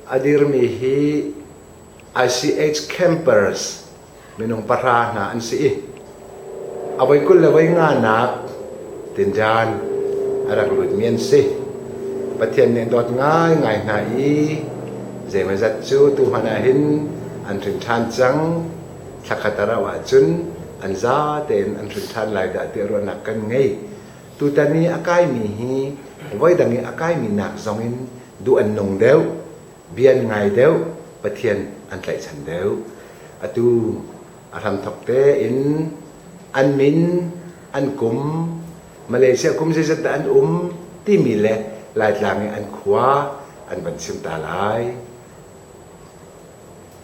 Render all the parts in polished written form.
A dirmi hi ICH campers minung pahra hna an si i a voi 20 le voi nganak tinṭan a rak lutmi an si. Pathian nih dawt ngaingai hna i zeimawzat cu tu hmanh ah hin an hrin ṭhan cang. Thlakhat a rauh ahcun an za tein an hrin ṭhan lai dah tiah ruahnak kan ngei. Tutan i a kaimi hi voidang i a kaimi nak zongin duh an nung deuh, bia an ngai deuh, Pathian an tlaihchan deuh. Atu a hramthawk tein an min, an kum, Malaysia kum zeizat dah an um timi le Laitlang i an khua an van chim ta lai.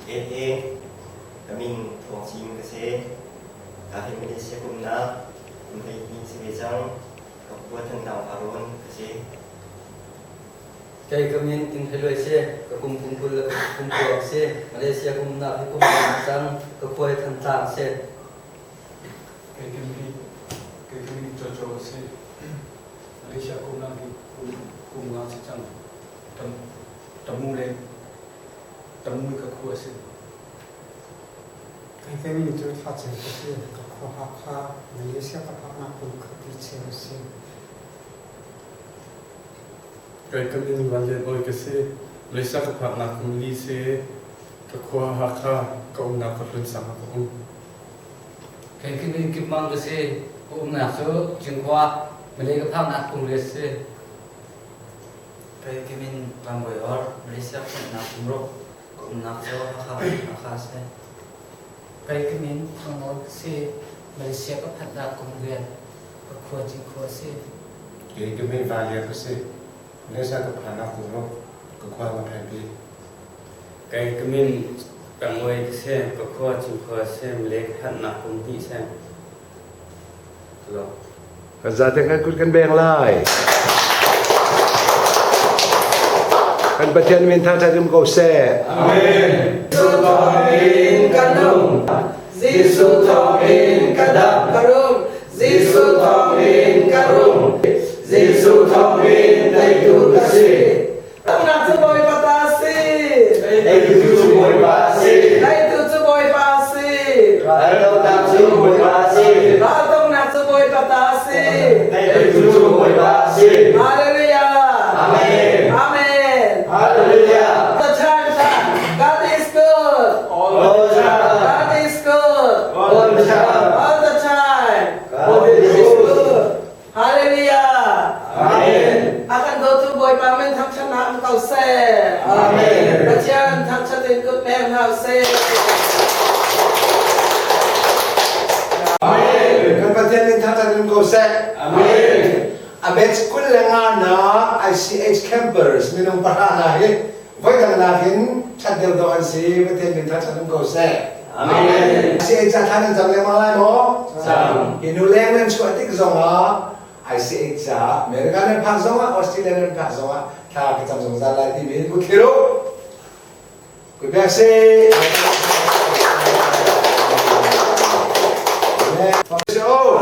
Ete, ka min Thawng Cin ka si. Ka hi Malaysia kumnak kum 12 si ve cang. Ka khua Thantlang Arawn ka si. Kei ka min Tin Hluai si, ka kum kum 20 le kum kua si. Malaysia kum nak hi kum cang, ka khua hi Thantlang si. Kei ka min kei ka min Jojo si. Malaysia kum nak hi kum kum nga si cang. Tam tamu le tamu ka khua si. Kei ka min cu Thla Ceu ka si. Ka khua Hakha, Malaysia ka phaknak kum khat li cheu a si. Kei ka min Van Lian Awi ka si. Malaysia ka phaknak kum li si. Ka khua Hakha, ka umnak ka Hlunsang ah ka um. Kei ka min Kip Mang ka si. Ka umnak cu Cinkhua, Malay ka phaknak kum riat si. Kei ka min Ram Bawi Or, Malaysia phaknak kum ruk, ka umnak cu Hakha, Hakha si. Kei ka min Thang Nawl ka si. Malaysia ka phanhnak kum riat, ka khua Cinkhua si. Kei ka min Valia ka si. Malaysia ka phannak kum ruk, ka khua ka phaipi. Kei ka min Pengoi ka si. Ka khua Cinkhua si. Malay ka phanhnak kum hnih si. Kan zaten kan kut kan beng lai. Kan Pathian min thangṭhat um ko seh. Amen. Jesuh thawngin kan nung. Jesuh thawngin kan dam. Ka rum. Jesuh thawngin ka rum. Jesuh thawngin teitu ka si. Tangnak cu Bawipa ta a si. Teitu cu Bawipa a si. Teitu cu Bawipa a si. Raldohnak cu Bawipa a si. Raldohnak cu Bawipa ta a si. Teitu cu Bawipa a si. Hallelujah. Amen. Amen. Hallelujah. The time God is good. All the time. God is good. All the time. All the time. God is good. Hallelujah. Amen. A kan dawtu Bawipa min thangṭhatnak um ko seh. Amen. Pathian thangṭhat in kut peng hna usih. Amen. Kan Pathian min thangṭhat in um ko seh. Amen. A batch 23 nak ICH campers minung pahra hna hi voidang nakin ṭhat deuh dawh an si. Pathian min thangṭhat um ko seh. Amen. ICH ca thla nan cam lengmang lai maw? Cam. Hi nu leng nan chuah tik zongah ICH ca America nan phak zongah Australia nan phak zongah thla ka cam zungzal lai timi kut thlir u. Kut bek sih.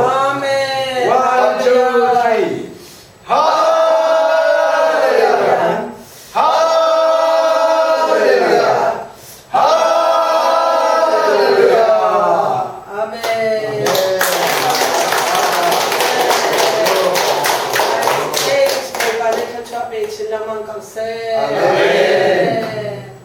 Amen. One, two, three. Hallelujah! Hallelujah! Hallelujah! Amen. Bawipa nih thluachuah pe chin lengmang ko seh. Amen.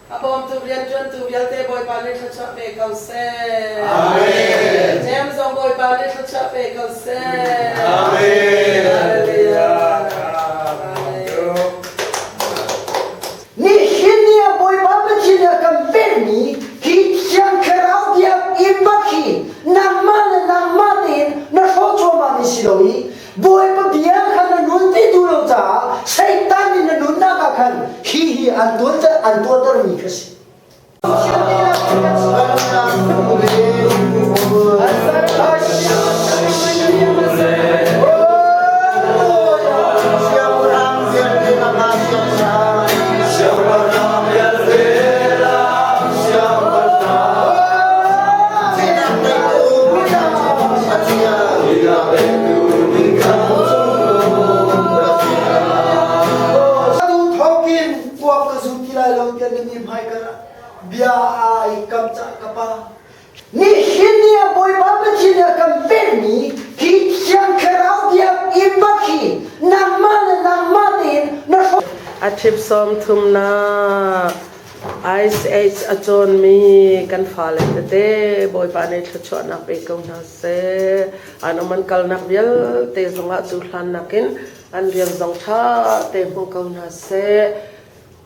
A bawmtu rianṭuantu vialte Bawipa nih thluachuah pe ko seh. Amen. James zong Bawipa nih thluachuah pe ko seh. Amen. Hallelujah. Amen. Nihin ni ah Bawipa Pathian nih a kan pekmi hi Thiang Thlarau biakinn bak hi nangmah le nangmah tein na hrawh cuahmah mi si lo i Bawipa bia kha na nunpi duh lo caah Satan nih na nunnak ah khan hi hi an tuanter an tuahtermi kha si. bia ai kam cah ka pa. Nihin ni ah Bawipa Pathian nih a kan pekmi hi Thiang Thlarau biakinn bak hi nangmah le nangmah tein na hrawh. A ṭhip sawmthumnak Ice Age a cawnmi kan fale tete Bawipa nih thluachuahnak pe ko hna seh. An um an kalnak vialte zongah cu hlan nakin an rian zong ṭha te hmu ko hna seh.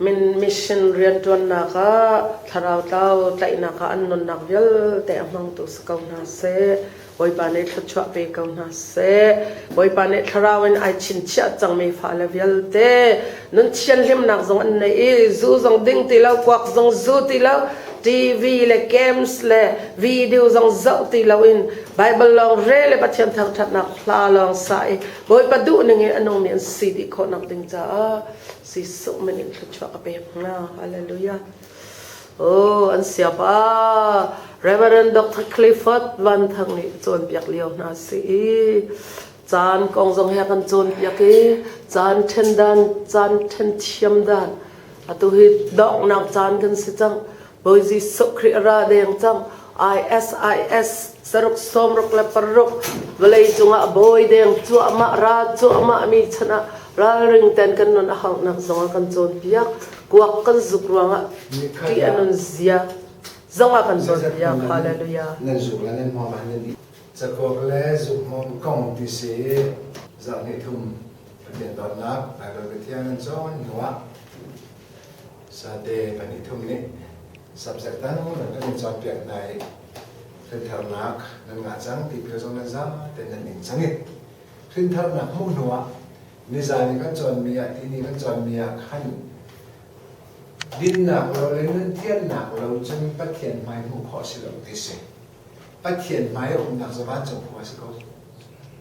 Min mission rianṭuannak ah thlarau tlau tlaihnak ah an nunnak vialte a hmangtu si ko hna seh. Bawipa nih thluachuah pe ko hna seh. Bawipa nih thlarau in ai chinchiah cangmi fale vialte nun thianhlimnak zong an nei i zu zong ding ti lo, kuak zong zu ti lo, TV le games le video zong zoh ti loin Bible lawng re le Pathian thangṭhatnak hla lawng sa i Bawipa duh ning in a nungmi an si dih khawhnak ding caah Jesuh min in thluachuah ka pek hna. Hallelujah. Oh, an siapa Reverend Dr. Clifford Van Thang nih cawnpiak lio hna si i caan kong zong he kan cawnpiak i caan ṭhen dan caan ṭhen thiam dan atu hi donghnak caan kan si cang Bawi Jesuh Khrih a ra deng cang ISIS saruk sawmruk le paruk vawlei cungah bawi deng cuahmah ra cuahmah mi chan ah ralring ten kan nun a hauhnak zong a kan cawnpiak kuak kan zuk ruangah ṭih a nun zia zong a kan cawnpiak hallelujah Nan zuk le nan hmawm ah nan Cakuak le zukhmawm kong ti si zarh hnih thum Pathian dawtnak Baibal Cathiang nan cawn hnuah Sate pahnih thum nih subject dang nan kan in cawnpiak hna i hlintharnak nan ngah cang tipil zong nan za ten nan ing cang i hlintharnak hmuh hnuah nizan i kan cawnmi ah tini kan cawnmi ah khan dinnak lo le nun thiannak lo cun Pathian hmai hmuh khawh si lo ti si. Pathian hmai a umnak cu vancung khua a si ko.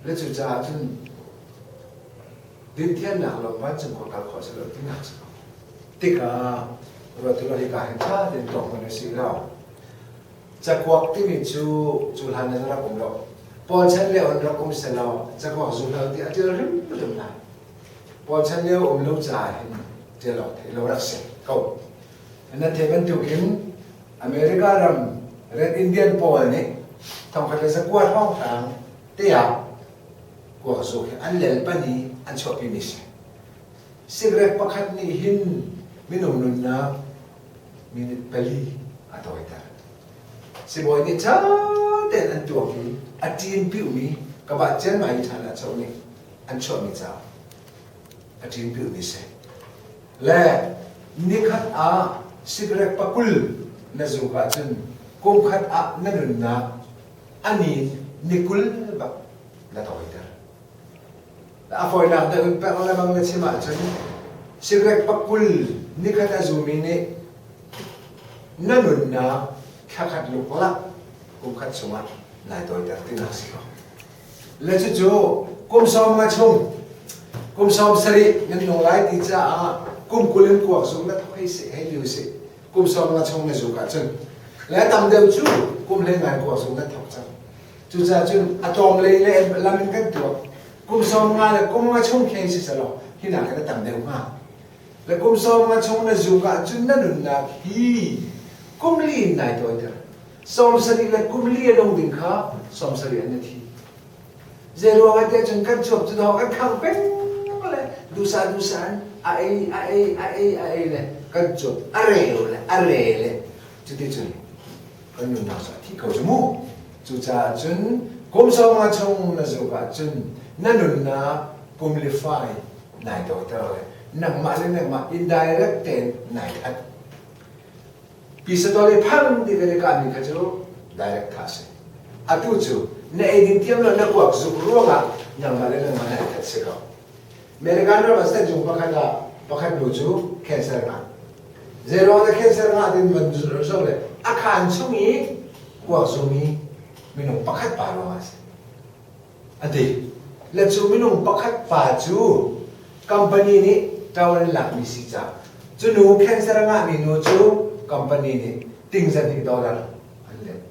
Le cucaah cun dinthiannak lawng vancung khua kal khawh si lo tinak si ko. Tikah ruat u law hika hin ṭha tein tuak hmanh u sih law cakuak timi cu cu hlan in rak um lo. Paul chan lio in rak um selaw cakuak zu hlah ti a ṭial hrimhrim lai. Paul chan lio um lo caah hin ṭial awk thei lo rak si ko. Nan theih bantukin America ram Red Indian pawl nih 1900 hrawnghrang te ah kuak zu hi an lelpan i an chuahpimi si. Cigarette pakhat nih hin minung nunnak minute pali a tawiter. Sibawi nih ṭha tein an tuak i a ṭin piumi ka bah cianmai i ṭhan ah cho nih an chuahmi ca a ṭin piumi si. Le nikhat ah cigarette pakul na zuk ahcun kumkhat ah na nunnak a ni ni 20 bak na tawiter. A fawinak deuh in pek lengmang na chim ahcun cigarette pakul nikhat a zumi nih na nunnak thlakhat luklak kumkhat chungah nai tawiter tinak si ko. Le cucu kum 50 chung kum 70 nan nung lai ti caah kum 20 in kuak zung na thok hei si hei liu si kum 50 chung na zuk ahcun le tam deuh cu kum 15 kuak zung nan thok cang. Cucaah cun a tlawm lei le lam in kan tuak. Kum 50 le kum nga chung khen si selaw hi nak in a tam deuh hnga. Le kum 50 chung na zuk ahcun na nunnak hi kum li in nai tawiter. 70 le kum li a nung ding kha 70 an na thi. Zei ruang ah tiah cun kan chuak cu dawh kan khang peng le dusa dusa in a ei a ei a ei a ei le kan cuap a reu le a re le cuticun kan nunnak cu a thi ko cu mu. Cucaah cun kum 50 chung na zuk ahcun na nunnak kum li fai nai dawter le nangmah le nangmah indirect tein nai that. Pisatol i phang ti kan i kahmi kha cu direct thah si. Atu cu na eidin thiam lo na kuak zuk ruangah nangmah le nangmah nai that si ko. American ram ah sehzung pakhat ah pakhat nu cu cancer ngah. Zeiruang dah cancer ngah tin van zoh le a khaan chung i kuak zumi minung pakhat pa ruangah a si. A ti. Le cu minung pakhat pa cu company nih ṭawl an lakmi si ca cu nu cancer a ngahmi nu cu company nih ting zahnih dollar an let.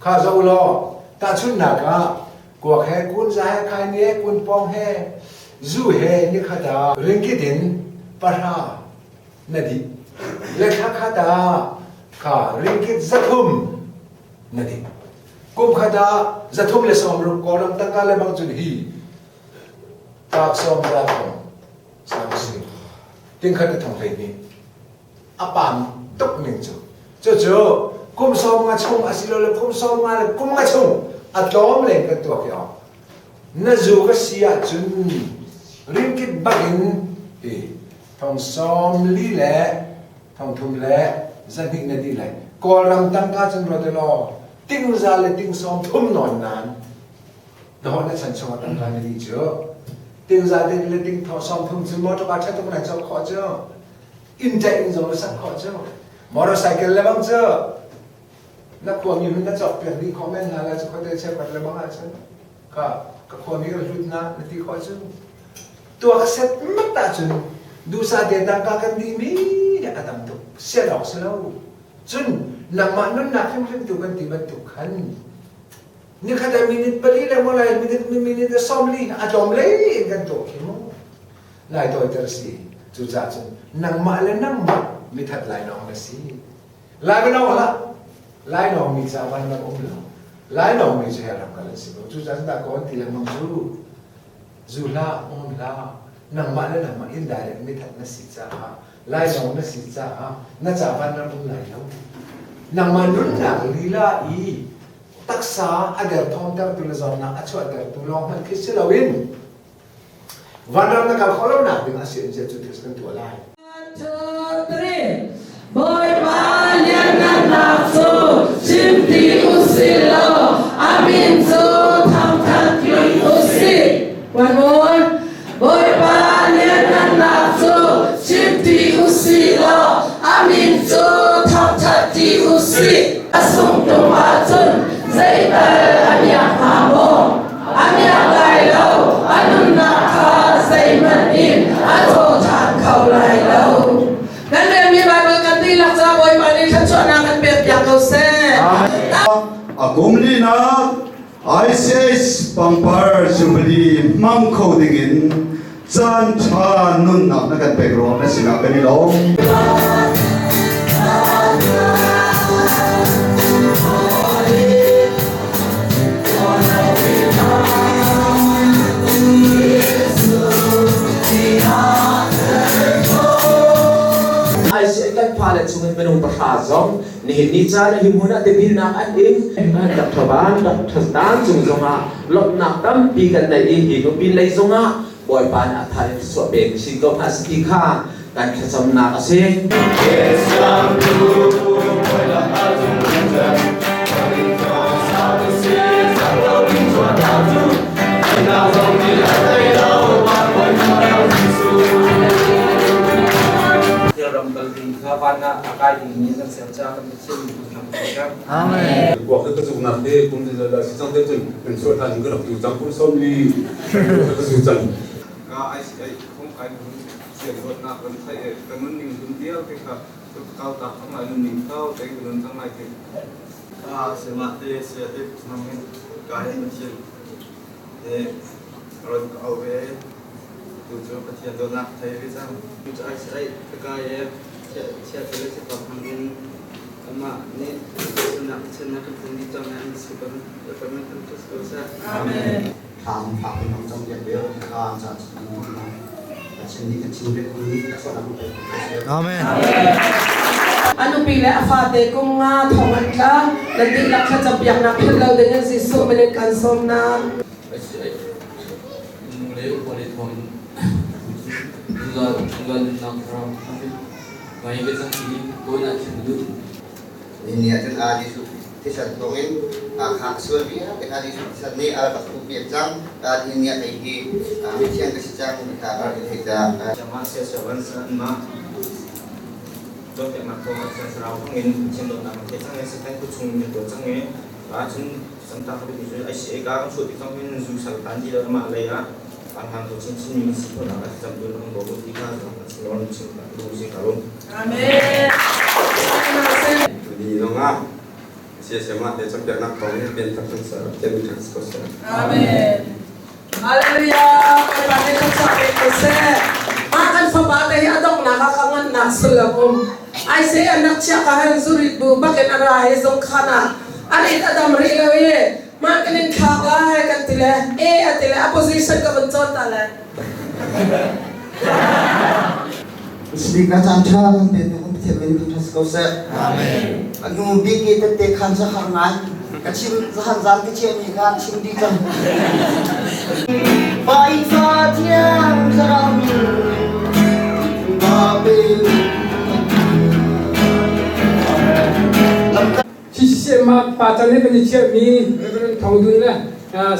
Kha zoh law tahchunhnak ah kuak he kunza he khaini he kunpawng he zu he nikhat ah ringkit in pahra na dih. Le thla khat ah Kha ringgit 300 na ding. Kum khat ah 360 Kawlram tangka le bang cun hi tlak sawm za thong sang si. Ting khat le thong 12. A pam tuk ning cu. Cucu kum 50 chung asilole kum 50 le kum nga chung a tlawm len kan tuak i awk. Na zu ka si ahcun ringkit bak in hi thong 40 le 30 le 200 na dih lai. Kawlram tangka cun ruat law ting za le ting 30 nawn nan dawh na chan chung ah tangka na dih cu. Ting za le ting 30 cu motor car ṭha tuk nan cawk khawh cu. Inn ṭaih inn zong na sak khawh cu. Motorcycle le bang cu na khuami hun na cawk piak dih khawh men hna lai cu khuate cheukhat le bang ahcun ka ka khuami ka hlut na na ti khawh cu. Tuak set mat ahcun duhsah te tangka kan dihmi a tam tuk sian awk si lo. Cun nangmah nunnak hrimhrim tu kan ti bantuk khan nikhat ah minute 4 le lai minute minute 40 a tlawm lei in kan tuak khi mu. Lai tawiter si. Cucaah cun nangmah le nangmah mithat lainawng na si. Lai va nong hlah. Lainawng mi ca van ram um lo. Lainawng mi cu hell ram kal an si ko. Cucaah cun dah kaw an ti lengmang cu. Zu hlah, um hlah. Nangmah le nangmah indirect mithat na si caah, lainawng na si caah na ca van ram um lai lo. Nangmah nunnak lila i taksa a derthawmtertu le zawtnak a chuahtertu lawng hmanh khi si loin Vanram na kal khawh lonak ding a si in cu thil kan tuah lai. 1, 2, 3. Bawipa lianngannak cu chim ti usih law a min cu thangthat hlun usih. One more. Bawipa lianngannak cu chim ti usih law a min cu thangthat ti usih. A sungtum ahcun zeital a miak hnga maw? A miak lai lo, a nunnak kha zeihmanh in a thaw ṭhan kho lai lo. Kan relmi Baibal kan dihlak ca Bawipa nih thluachuahnak kan pekpiak ko seh. A kum linak ICH pangpar Jubilee hmang kho dingin caan ṭha nunnak na kan pek ruang na sinah kan i lawm. ICA kan fale chungin minung 3 zong nihin ni caan hi hmun ah tipilnak an ing. Dr. Van, Dr. Tan cung zongah lawmhnak tampi kan neih i hi nupi lei zongah Bawipa nih a tha in suah pek chin ko hna si ti kha kan thlacamnak a si. Ram kal ding kha van ah a kai dingmi kan ser ca kan Pathian mi hna Amen. Kuak ka zuknak te kum la si cang te cun kan sual hna ding ka rak tu cang kum 40 ka zu cang. Ka ai ai khong kai hun sian ruat nak kan thai e ka nun ning hun vialte kha kau ta khang lai nun ning kau te ka nun cang lai te. Ka sema te sia te nangin ka hin Pathian te ron ka au ve tu cu Pathian dawtnak thei ve cang. Cu ai ai ka kai e chia te le chia hmang in amah nih sunak chennak kan tlung dih cang an si kan kan kan trust ko seh. Amen. Thlam fak in hong cam piak ve kha ca Pathian nih kan chin bek ni Amen. A nupi le a fate kum nga thong an tla. Nan dihlak thlacam piaknak philh lo ding in Jesuh min in kan sawm na. Nu le upa le thawng in zungzal nunnak ram ngai ve cang i kawi na thin duh. Ni ah cun a Jesuh thisen thawngin kha sual vialte kha Jesuh thisen nih a rak thuh piak cang. Ni ni ah kei hi mithiang ka si cang kha a rak i theih cang. Mah siasawan mah cawnpiaknak thawng ah Thiang Thlarau hmangin Pathian dawtnak kan theih cang i Satan kut chung in kan tuah cang i ahcun samtak ka biapi cu ICA ka kan chuah tik zong hin zu sal tan ti lo amah lei ah an hang ko chinchin mi si khawhnak ah cam dun ang bo ti kha lon chim lu si ka rum. Amen. Ni zongah siasema te cawnpiaknak thawng in pen tak kan ser Pathian mi thang si ko seh. Amen. Hallelujah. Bawipa nih thluachuah pe ko seh. Mah kan fapa te hi a donghnak ah ka ngannak sullam um. Isaiah nak chia ka han zurit bu bakin a ra hi zong khan ah an it a dam rih lo i mah kan in thlak lai kan ti le e a ti le a position ka vun cawn ta le. Speak na caan ṭha kan pe tu kan Pathian min kan ṭha si ko seh. Amen. A hnu bik i tette khan cu har ngai. Ka chim zahan zan ka chiah mi kha chim dih cang. Pai fa thiang thlarau min ba pe. Siseh mah pa can he kan i chiahmi Reverend Thawng Dun le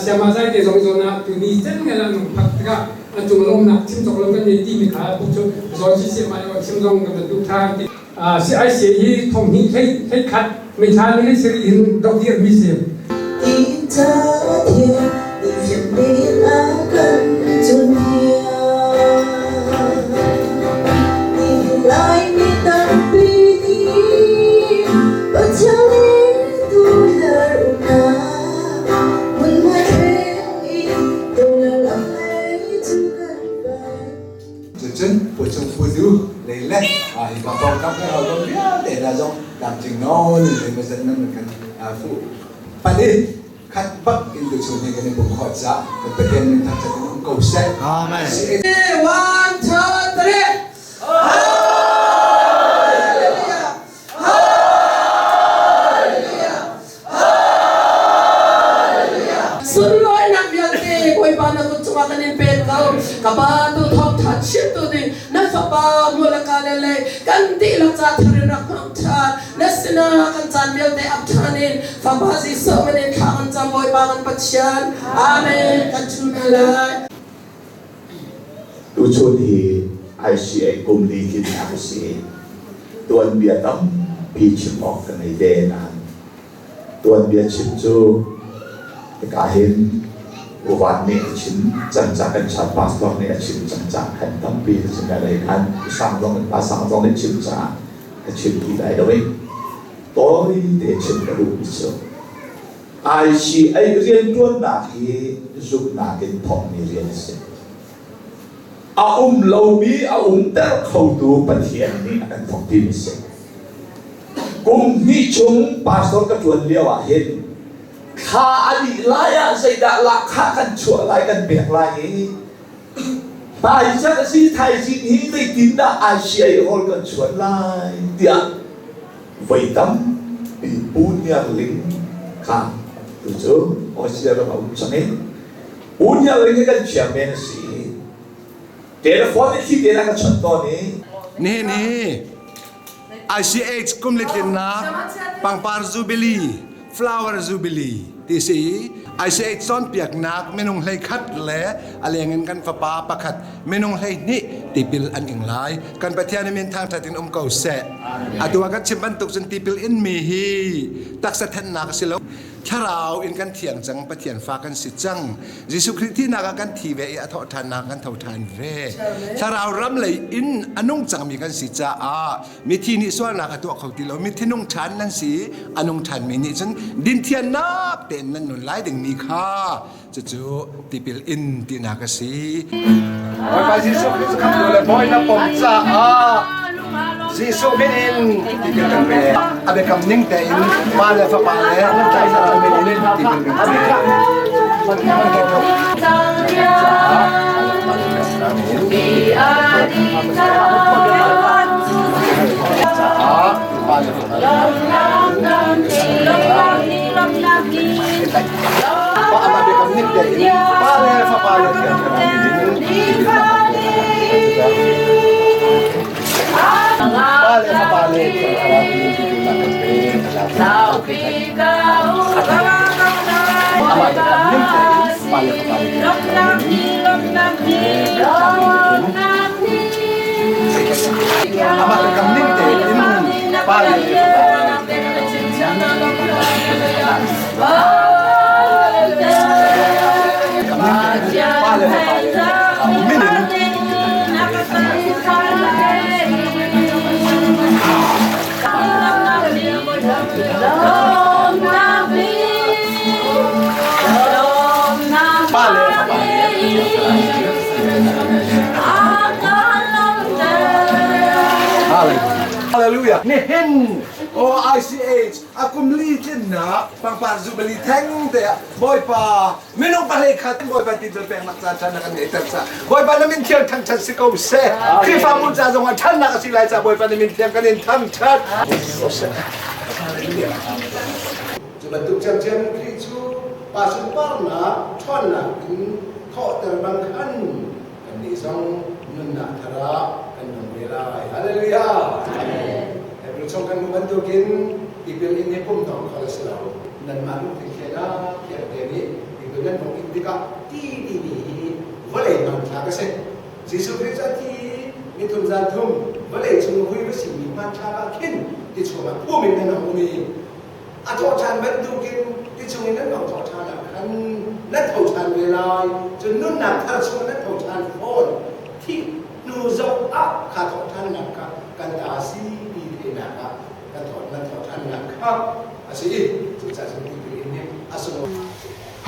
Sayama Zai te zong zawn ah tuni cen ngai la nung phak tikah an cung lawmnak chim cawk lo kan nei timi kha bu cu zawn siseh mah le chim zong kan duh than ti CIC hi thong hnih hlei hlei khat meithla ni hlei sari hin dok dir mi si. Cucun puchung pudu lei le hi ka pawngkam kan hawikom vialte hna zong tlamtling nawn in zeimawzat nan kan fuh pan i khat bak in tuchun hi kan i pum khawh caah kan Pathian min thangṭhat in um ko seh. Amen. One, two, three. Hallelujah. Hallelujah. Sunlawinak vialte Bawipa na kut cungah kan in pek ko. Ka pa tu thawngṭha chimtu ding na fapa mulaka le le kan dihlak ca thar in rak hmang ṭhan. Na sinah kan caan vialte ap ṭhan in fapa Jesuh min in thla kan cam Bawipa kan Pathian. Amen. Kan ṭhu hna lai. Tuchun hi ICA kum li tlinnak a si. Tuanbia tampi chim awk ka ngei ve nain tuanbia chim cu hika hin uvan nih a chim cang ca kan chan pastor nih a chim cang ca khan tampi a chim lai khan sang zong pa sang zong nih chim caah ka chim ti lai lo i tawi te chim ka duh mi cu ICA rianṭuannak hi zumhnak in thawkmi rian a si. A um lomi a umter khotu Pathian nih a kan thawk timi a si. Kum hnih chung pastor ka ṭuan lio ah hin thla a dih lai ah zeidah lahkhah kan chuah lai kan pek lai i hmaizarh a si thaizing hi zeitindah ICA hall kan chuan lai tiah voi tampi Pu Hniar Ling kha tu cu Australia ram a um cang i Pu Hniar Ling hi kan chairman a si i telephone i thli tein a ka chawnh tawn i Nihin hi ICH kum litlinnak pangpar jubilee flower jubilee ti si ICH cawnpiaknak minung hlei khat le a leng in kan fapa pakhat minung hlei hnih tipil an ing lai. Kan Pathian min thangṭhat in um ko seh. Atu ah kan chim bantuk cun tipil in mi hi taksa thennak a si lo. Thlarau in kan thiang cang, Pathian fa kan si cang. Jesuh Khrih thihnak ah kan thi ve i a thawhṭhannak kan tho ṭhan ve. Thlarau ram lei in a nung cangmi kan si caah mithi nih sualnak a tuah kho ti lo. Mithi nung ṭhan nan si, a nung ṭhanmi nih cun dinthiannak tein nan nun lai dingmi kha cucu tipil in tinak a si. Bawipa Jesuh Khrist khamtu le Bawi na pom caah Jesuh min in tipil kan pe. A biakam ning tein Pa le Fapa le Thlarau min in tipil kan pe. Hallelujah. Nihin o ICH a kum li tlinnak pangpar jubilee theng te ah Bawipa minung pahlei khat Bawipa tipil peknak caan ṭhan na kan ngeihter ca Bawipa na min thiang thangṭhat si ko seh. Khrihfabu ca zong ah ṭhannak a si lai ca Bawipa na min thiang kan in thangṭhat. Cu bantuk ṭhiamṭhiam Khrih cu Pa sunparnak ṭhawnnak in thawhter bang khan kannih zong nunnak thar ah kan nung ve lai. Hallelujah! Hebrew chung kan hmuh bantukin tipil in hi pum tong khol a si lo. Nanmah lungthin thiannak thiangte nih tipil nan hung in tikah ti timi hi vawlei hmanthlak a si. Jesuh Khrih cu a thi i nithum zan thum vawlei cung vui va simi hmanthlak ah khin ti chungah phum in nan hung um i A thawhṭhan bantukin ti chungin nan hong thawhṭhan ah khan nan tho ṭhan ve lai, cun nunnak thar chungah nan tho ṭhan fawn. Thih hnu zoh ah kha thawhṭhannak kha kan ta a si ti theihnak ah kan thawh nan thawhṭhannak kha a si i cucaah cun tipil in hi a sunglawi.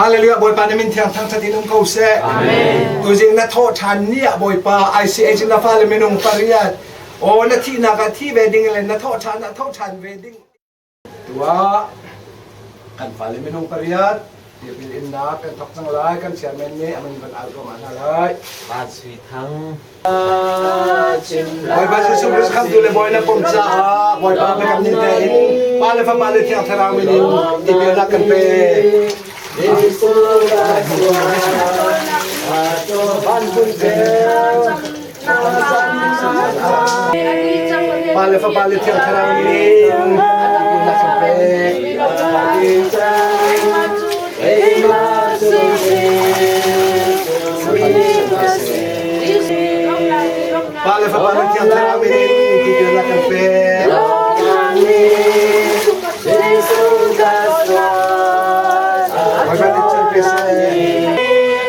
Hallelujah Bawipa na min thiang thangṭhat in um ko seh. Amen. Tuzing na thawhṭhan ni ah Bawipa ICH na fale minung pariat aw na thihnak ah thi ve ding le na thawhṭhan ah thoṭhan ve ding Tuah kan fale minung pariat tipil innak kan thawk cang lai. Kan chairman nih a min van al ko hna lai. Van Sui Thang. Bawipa Jesuh Christ khamtu le Bawi na pum caah Bawipa biakam ning tein Pa le Fapa le Thiang Thlarau min in tipilnak kan pe. Pa le Fapa le Thiang Thlarau min tipilnak kan pe. Pa le Fapa le Thiang Thlarau min tipilnak kan pe.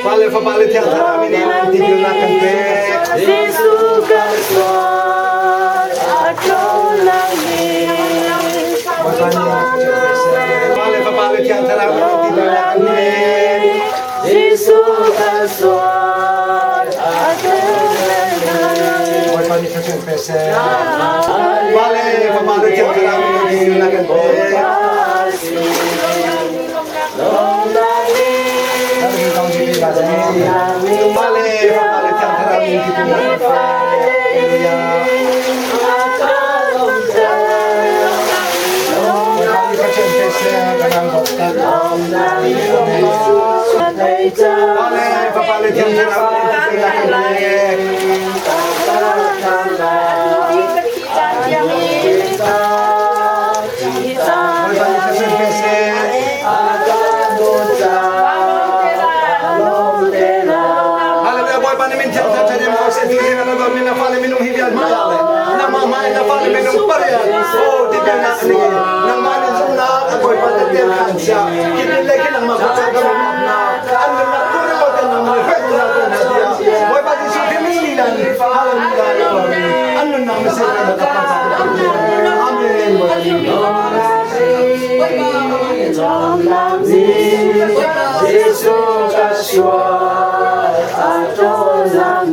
Pa le Fapa le Thiang Thlarau min in tipilnak kan pek. Pa le Fapa le Thiang Thlarau min in tipilnak kan pek. Bawipa nih thluachuah pe seh. Pa le Fapa le Thiang Thlarau min in tipilnak kan pek. Pa le Fapa le Thiang Thlarau min in tipilnak kan pek. Bawipa nih thluachuah pe seh. Kan Pa le Fapa le Thiang Thlarau min in tipilnak kan pek. Bawipa nih thluachuah pe seh. Hallelujah Bawipa nih min thiang thar ṭha ko seh ti hi kan don mi na fale minung hi vial hmai ah le nangmah hmai na fale minung pariat oh tipilnak an ngei nangmah nih zumhnak a Bawipa tettem khan sia tipil le khi nangmah kut ca kan na an nunnak tur ko ten nangmah nih hruai zungzal ko hna tiah Bawipa Jesuh Khrih min lila nih Hallelujah an nunnak na seh na ka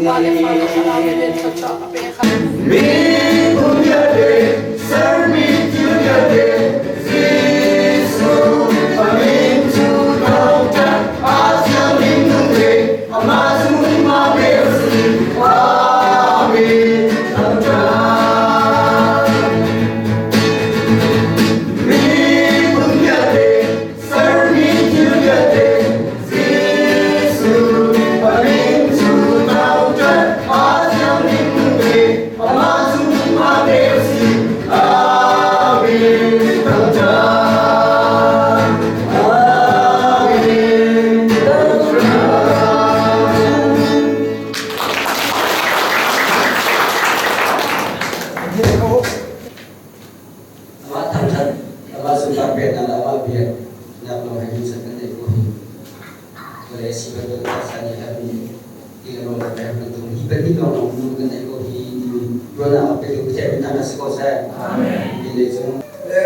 Amen Amah thangṭhat, amah sunpar peknak le amah biaknak lawng he rinsan kan neih ko hi. Vawlei si bantuk taksa nih herhmi ti le rawl kan herh bantuk hi pahnih lawng lawng nu kan neih ko hi ti ruahnak a petu Pathian min thangṭhat si ko seh. Amen. Mi lei cung. Le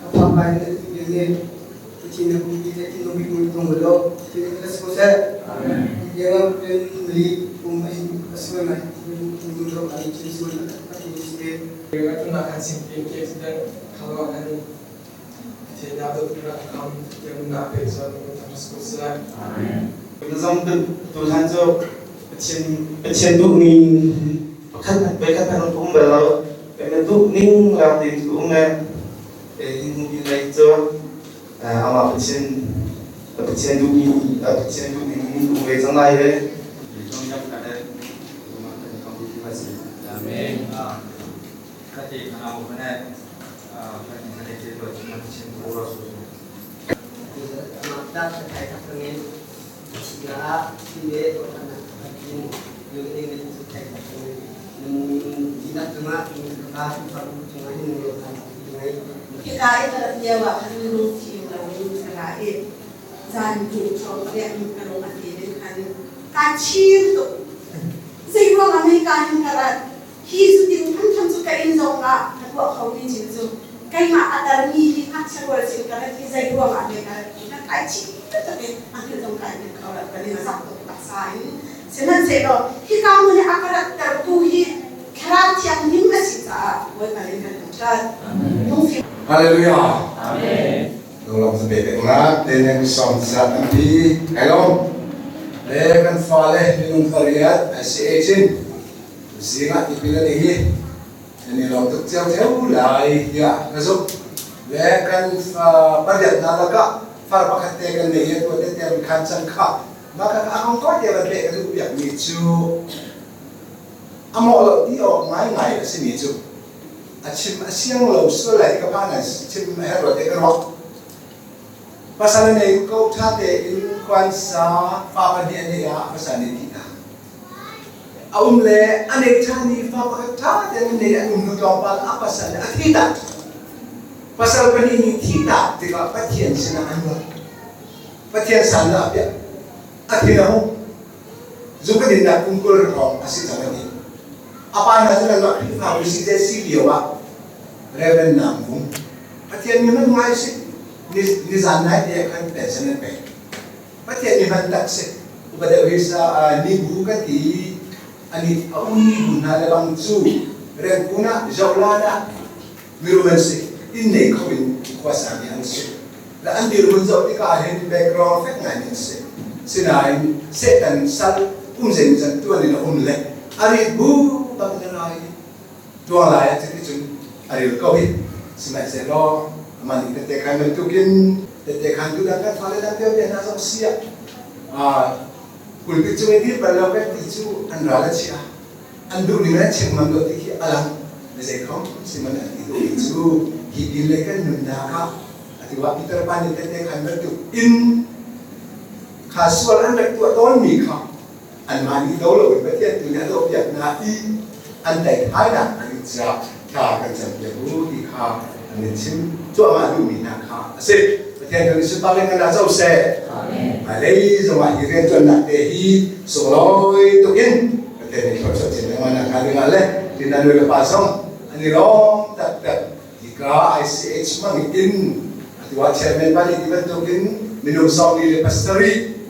ka phak lai na ti ve ni Pathian na kum ti le ti no bi mun tung lo ti ka si ko seh. Amen. Yang pin li kum Kum a hin a sual ngai ti dun ro ai thil sual a ti si te. Tuna khan sim ke ke accident khalo khan thena do tuna kham tiang na pe so ni tham school se. Amen. Zong tu hlan cu Pathian Pathian duh ning pakhat ve khat an um bal lo. Kan duh ning lak tin ku um le hin hung bin lei cu amah Pathian Pathian duh mi Pathian duh ning um ve cang lai le. Amen. Kati kana mo kane kani kane te lo chin chin ko ro su. Amah ta thai tak ngin na ti le to kana in yung ing ni su thai tak ngin dina cuma ka pa cuma hin lo kan ngai. Hika i ka rat lio ah khan lungfim loin ka ra i zan hnu ṭhawng riah in ka lung a ti in khan kaa chir tuk. Zeiruang ah mei ka hin ka rat? Hi cutin hramhram cu ka inn zong ah ka tuah khomi thil cu keimah a tarmi hi ngakchia rual sin ka rat hi zeiruang ah mei ka rat ti khan kai chir tuk i a hngilh zong kai hngilh kho lo. Ka ning a zak tuk taksa in. Sihmanhsehlaw hika hmun i a ka rattertu hi Thlarau Thianghlim a si caah Bawipa nih kan thangṭhat. Lungfim. Hallelujah. Amen. Lunglawm sa peknak te nan som sat tampi kai lawm. Le kan fale minung pariat ICH in zingah tipil an ing i nan i lawm tuk cio theo lai tiah ka zumh. Le kan pariat hna lakah far pakhat te kan nei i atu te te khan cang kha mah kha a kong tawi te van peh ka duh piakmi cu a mawh lo ti awk ngaingai a simi cu a chim a siang lo sual lai ka phan ah chim a herh lo te ka ruah. Pasal nei ko ṭha tein khuansa fa pahnih a neih ah pasal nih thih hna. A um le a nei ṭhan i fa pakhat ṭha tein an nei an um hnu tlawmpal a pasal nih a thi tak. Pasal pahnih nih thi tak tikah Pathian sinah an ruat. Pathian san ah a piah. A thin a hung. Zu ka dinnak kum 20 hrawng a si cang a ti. A pa hna cu nanmah Khrihfabu CJC lio ah Reverend Nam Vung Pathian mi hman ngai si. Nizan nai te khan pension an pek. Pathian mi hman tak si. Upa deuh hi sa ni bu ka ti ani a um ni bu hna le bang cu Rengkun ah Jolan ah mirum an si. Inn nei kho in khua sami an si. Le an dirhmun zoh tikah hin background fek ngai an si. Sinain Satan sal um zeimawzat tuan in a um le a rit bu bak in a ra i tuang lai ah cuticun a ril ko hi. Sihmanhsehlaw amah nih tette khan bantukin tette khan tu dang kan fale dang vialte hna zong si ah pulpit cung i dir bal lo kan ti cu an ral a chia. An duh ning an chim ngam lo ti khi a lang. Na zei khom sihmanh an ti duhmi cu hi pin le kan nunnak ah atu ah Peter pa nih tette khan bantuk in kha sual an rak tuah tawnmi kha anmah nih do loin Pathian tu nih a dohpiak hna i an daithainak an in caah thla kan campiak u ti kha an in chim cuahmah duhmi hna kha a si. Pathian tu nih sunparnak in kan co seh. Hmailei zongah hi rianṭuannak te hi sunglawi tuk in Pathian nih thluachuah chin lengmang nak hnga dingah le tina nu le pa zong an i lawm taktak. Hika ICH hmang in atu ah chairman pa nih ti bantukin minung 47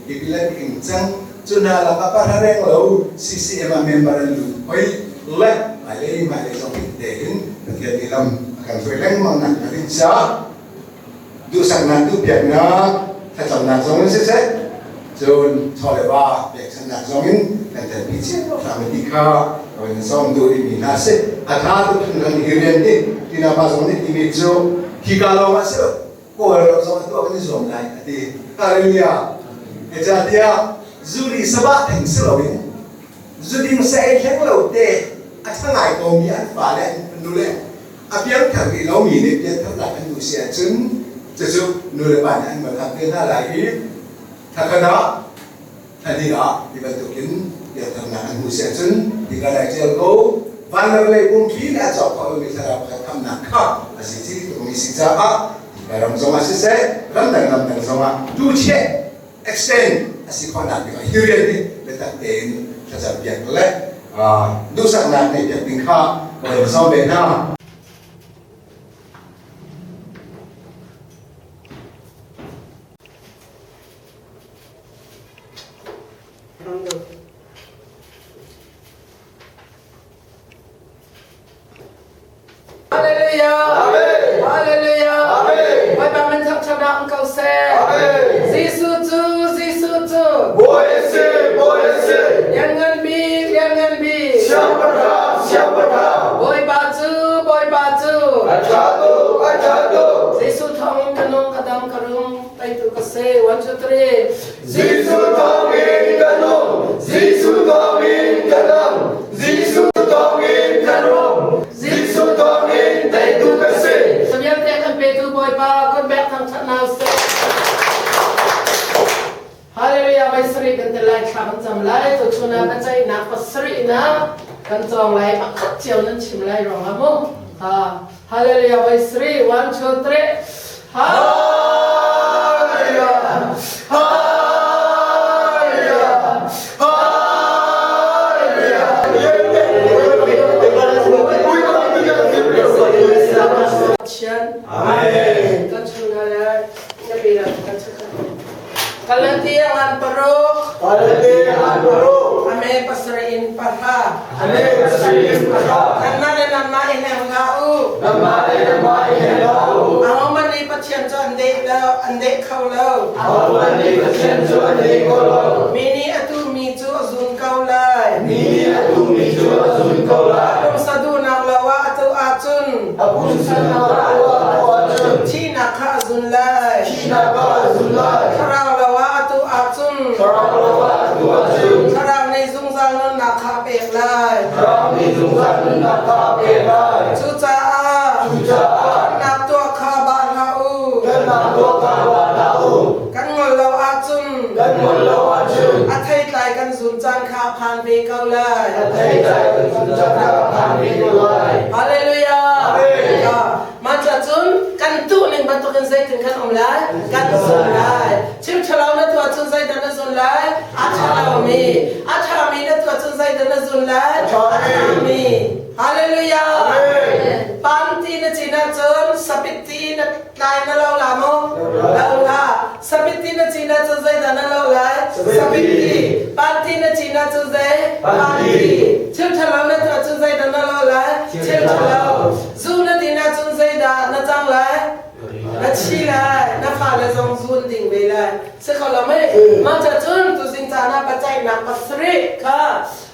tipil an ing cang. Cu hna lakah pahra reng lo CCM ah member an lut hoi le hmailei hmailei zong in tein Pathian nih lam a kan hruai lengmang nak hnga ding caah duhsaknak duhpiaknak thlacamnak zong in siseh cun chaw le va pekchanhnak zong in kan telpi cio hram ti kha kan sawm duh rihmi hna si. A tha tuk hringhran hi rian hi tina pa zong nih timi cu hika lawng ah si lo, Kawl ram zong a tuah kan i zuam lai a ti. Hallelujah. Zeicahtiah zuri sabah theng si loin zuding sa ei hleng lo te a ṭha ngai komi an fale an nule a piangthar rih lomi nih piantharnak an duh si ahcun cucu nu le pa nih an van hak te hna lai i thakhat ah thlahnih ah ti bantukin piantharnak an hmuh si ahcun hika dai ṭial ko vanlar lei pumpi le a cawk khawh lomi thlarau pakhat khamnak kha a si ci tukmi si caah ram zongah siseh ramdang ramdang zongah tu cheh extend a si khawhnak ding ah hi rian hi biatak tein thlacam piak le duhsaknak nei piak ding kha ka van sawm ve hna. Bawi a si, Bawi a si. Lianngan bik, lianngan bik. Siangpahrang, siangpahrang. Bawipa cu, Bawipa cu. A ṭha tuk, a ṭha tuk. Jesuh thawngin ka nung, ka dam, ka rum, teitu ka si. 1, 2, 3. Jesuh thawngin ka nung, Jesuh thawngin ka dam, Jesuh thawngin ka rum, Jesuh thawngin teitu ka si. Vialte kan petu Bawipa kun bek thangṭhatnak seh. Hallelujah vai sarih kan tel lai thla kan cam lai tu chun ah biaceihnak pasarih na kan cawng lai pakhat cio nan chim lai ruang ah mu ha Hallelujah vai sarih 1 2 3 Hallelujah Hallelujah Hallelujah. Amen. Kan chung hna na pe kan chung Kalati an paruk. Kalati an paruk. Ame pasarih in parha. Ame pasarih in parha. Nanmah le nanmah i hleng hlah u. Nanmah le nanmah i hleng hlah u. Ahohmanh nih Pathian cu an deh lo, an deh kho lo. Ahohmanh nih Pathian cu an deh kho lo. Mi nih a tuhmi cu a zun ko lai. Mi nih a tuhmi cu a zun ko lai. Pumsa duhnak lo ah a tuh ahcun. A pumsa duhnak lo ah a tuh ahcun. Thihnak kha a zun lai. Thihnak kha a zun lai. Thlarau lo ah a tuh ahcun. Thlarau lo ah a tuh ahcun. Thlarau nih zungzal nunnak kha a pek lai. Thlarau nih zungzal nunnak kha a pek lai. Cucaah. Cucaah. Nak tuah kha ba hlah u. Kan tuah kha ba hlah u. Kan ngol lo ahcun. Kan ngol lo ahcun. A theitlai kan zun caan kha a phan ve ko lai. A theitlai kan zun caan kha a phan ve ko lai. Hallelujah. Amen. Mah cun kan tuh ning bantukin zeitin kan um lai? Kan zun lai. Thil ṭhalo na tuah cun zeidah na zun lai? A ṭhalomi. A ṭhami na tuah cun zeidah na zun lai? A ṭhami. Hallelujah. Panti na cin ahcun sapit ti na tlai na lo la maw? Lo la. Sapit ti na cin ahcun zeidah na lo lai? Sapit ti. Panti na cin ahcun zei? Panti. Thil ṭhalo na tuah cun zeidah na lo lai? Thil ṭhalo. Zu na din ahcun zeidah na cang lai? Na thi lai. Na fale zong zun ding ve lai. Si kho lo mei? Mah ca cun tuzing caan ah biaceihnak pasarih kha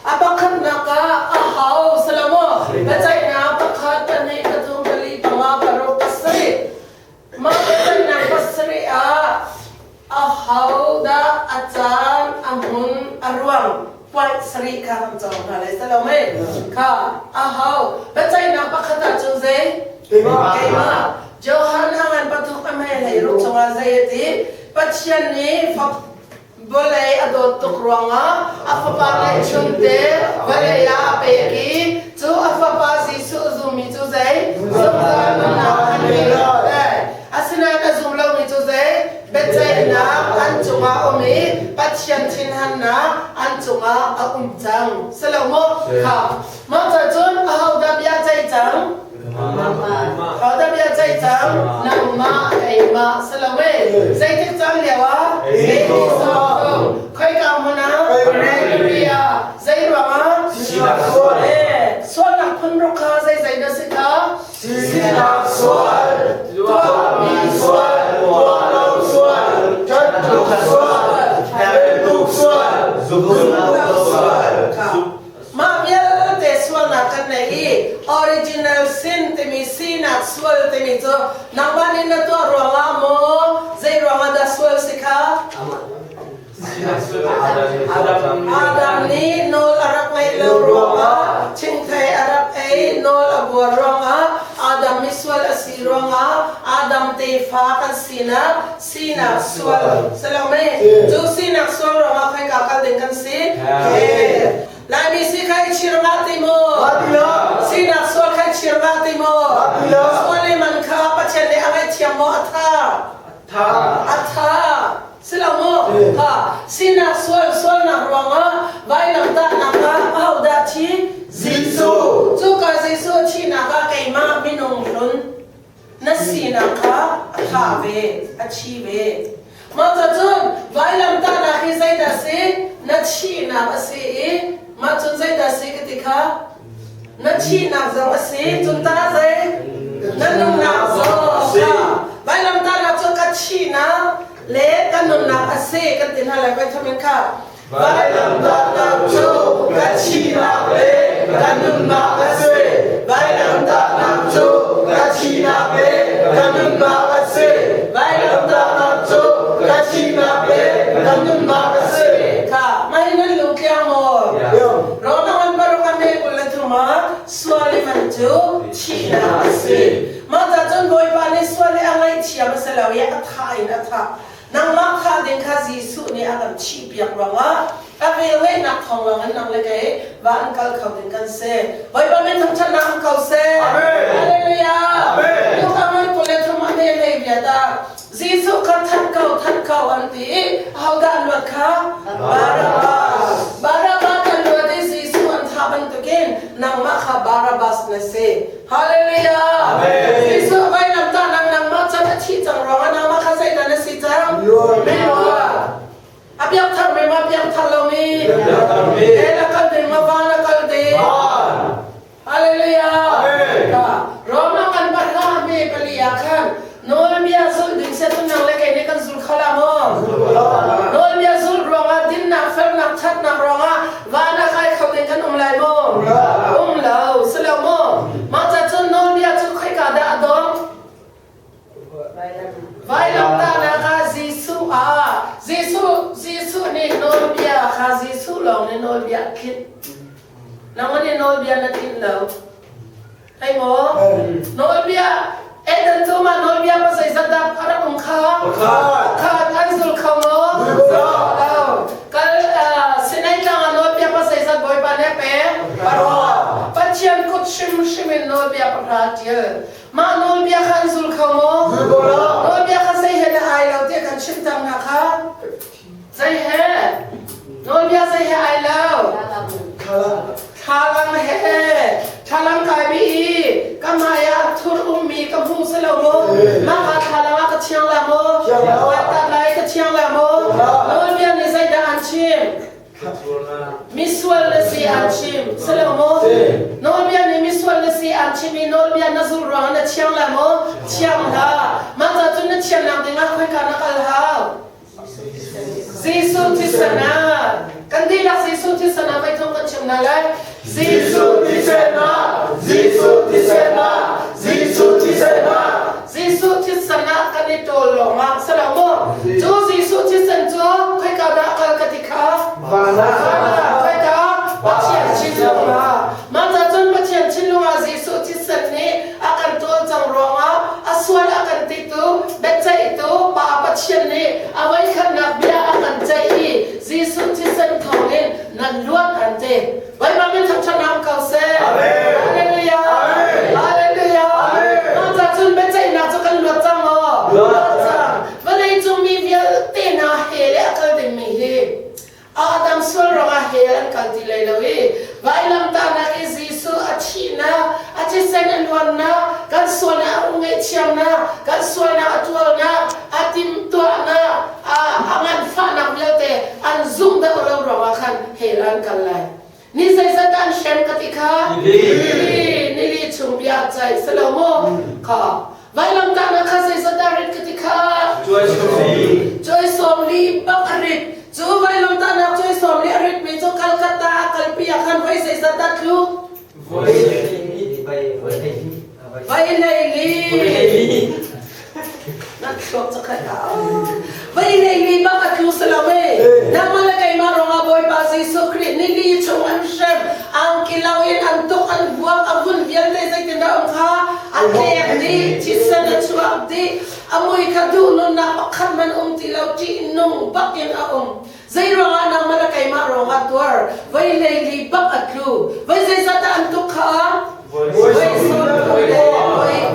a pakhatnak ah a hau si lo maw? Biaceihnak pakhat, pahnih, pathum, pali, panga, paruk, pasarih. Mah biaceihnak pasarih ah a ho dah a caan, a hmun, a ruang point sarih kha kan cawng hna lai si lo mei? Kha a ho biaceihnak pakhat ah cun zei? Keimah. Johan a ngan pathum a hmei hlei ruk chungah zei a ti? Pathian nih vawlei a dawt tuk ruangah a fapa ngeihchunte vawlei ah a pek i cu a fapa Jesuh a zummi cu zei? Zungzal nunnak an ngei lai. Asinain a zum lomi cu zei? Biaceihnak an cungah um i Pathian thinhannak an cungah a um cang. Si lo maw? Kha. Mah ca cun ahodah bia ceih cang? Ahodah bia ceih cang? Nangmah, keimah, si lo mei? Zeitik cang lio ah? Khoika hmun ah? Korea. Zei ruangah? Sinak sual. Sualnak phun ruk kha zeizei na si kha? Sinak sual, tuahmi sual, tuah lo sual, ṭhat sual, tuk sual, zumh lo sual. Mah vialte sualnak kan nei i original sin timi sinak sual timi cu nangmah nih na tuah ruangah maw zei ruangah dah sual si kha? Adam nih nawl a rak ngaih lo ruangah thingthei a rak ei nawl a buar ruangah Adam misual a si ruangah Adam tefa kan sinak sinak sual si lo mei cu sinak sual ruangah khoika kal ding kan si Laimi si kha i chir ngah ti maw? Sinak sual kha i chir ngah ti maw? Sual le man kha Pathian nih a ngaihthiam maw? A tha. A tha. Si lo maw? Ha. Sinak sual sualnak ruangah vailamtahnak ah ahodah thi? Jesuh. Cuka Jesuh a thihnak ah keimah minung hlun na sinak kha a tha ve, a thi ve. Mah ca cun vailamtahnak hi zeidah si? Na thihnak a si i mah cun zeidah si ka ti kha? Na thihnak zong a si, cun ta zei? Na nunnak zong. Vailamtahnak cu ka thihnak. Le kan nunnak a si kan ti hna lai vai tham in kha. Vailamtahnak cu ka thihnak le ka nunnak a si. Vailamtahnak cu ka thihnak le ka nunnak a si. Vailamtahnak cu ka thihnak le ka nunnak a si. Kha mah hi nan lung tliang maw? Roma ngan paruk a hme 23 ah sual i man cu thihnak a si. Mah ca cun Bawipa nih sual hi a ngaihthiam a si lo i a thah in a thah. Nangmah thah ding kha Jesuh nih a kan thihpiak ruangah a velngeihnak thawng lawngin nang le kei va an kal kho ding kan si. Bawipa min thangṭhatnak um ko seh. Hallelujah. Luka ngan 23 a hme hlei bia ta. Jesuh kha that ko that ko an ti i ahodah an luat kha? Barabbas. Barabbas an luat i Jesuh an thah bantukin nangmah kha Barabbas na si. Hallelujah. Jesuh vailamtah nang nangmah can a thih cang ruangah nangmah kha zeidah na si cang? Miluat. A biakthar mi ma biakthar lomi? Hell a kal ding ma van a kal ding? Hallelujah. Roma kan pahra me pali ah khan nawlbia zulh ding se tu nang le kei nih kan zul kho la maw? Nawlbia zulh ruangah dinnak, felnak, thatnak ruangah van ah kai kho ding kan um lai maw? Um lo, si lo maw? Mah ca cun nawlbia cu khoika dah a dong? Vailamtahnak ah Jesuh ah Jesuh Jesuh nih nawlbia kha Jesuh lawng nih nawlbia a tlinh. Nangmah nih nawlbia na tlinh lo. Hei maw? Nawlbia Eden cu mah nawlbia pa zeizat dah a rak um kha? Pakhat. An zul kho maw? Lo. Kal Sinai tlang ah nawlbia pa zeizat Bawipa nih a pek? Paruk. Pathian kut hrimhrim in nawlbia pahra ṭial. Mah nawlbia kha an zul kho maw? Nawlbia kha zei he dah ai lo tiah kan chimh cang hna kha? Zei he? Nawlbia zei he ai lo? Thlalang he. Thlalang kai bi i ka hmai ah thur ummi ka hmu si lo maw? Mah ka thlalang ah ka thiang la maw? Ka tat lai ka thiang la maw? Nawlbia nih zeidah an chim? Misual na si an chim. Si lo maw? Nawlbia nih misual na si an chim i nawlbia na zulh ruangah na thiang la maw? Thiang hlah. Mah ca cun na thiannak dingah khoika na kal hau? Jesuh thisen ah kan dihlak Jesuh thisen ah voi thong kan chim hna lai. Jesuh thisen ah Jesuh thisen ah Jesuh thisen ah Jesuh thisen ah kan i ṭawl lawngah si lo maw? Cu Jesuh thisen cu khoika dah kal ka ti kha? Van ah. Khoika? Pathian thinlung ah. Mah ca cun Pathian thinlung ah Jesuh thisen nih a kan ṭawl cang ruangah a sual a kan titu biaceihtu Pa Pathian nih a voikhatnak bia a kan ceih i Jesuh thisen thawngin nan luat an ti. Bawipa min thangṭhatnak ko seh. Hallelujah. Hallelujah. Mah ca cun biaceihnak cu kan luat cang maw? Luat cang. Vawlei cung mi vialte hna he le a kal dingmi hi Adam sual ruangah hell an kal ti lai lo i vailamtahnak i Jesuh a thihnak, a thisen a luannak, kan sualnak a ngaihthiamnak, kan sualnak a tualnak, a timhtuahnak, a nganfahnak vialte an zumh deuh lo ruangah khan hell an kal lai. Ni zeizat dah an hrem ka ti kha? Nili. Nili chung bia ceih si lo maw? Kha. Vailamtahnak kha zeizat dah rit ka ti kha? Cuai 40 bak a rit. Cu vailamtahnak cuai 40 a ritmi cu Calcutta ah kalpi ah khan voi zeizat dah tlu? Voi 12. Na thluak cu khat Voi 12 bak a tlu si lo e. Nangmah le keimah ruangah Bawipa Jesuh Khrih nili chung an hrem, angki loin an tuk, an vuak, a vun vialte zeitindah um kha a tlek dih, thisen a chuak dih, a mui kha duh nunnak pakhat hmanh um ti lo, ṭihnung bak in a um. Zei ruangah nangmah le keimah ruangah tuar, voi 12 bak a tlu, voi zeizat dah an tuk kha? Voi 30 le voi 9.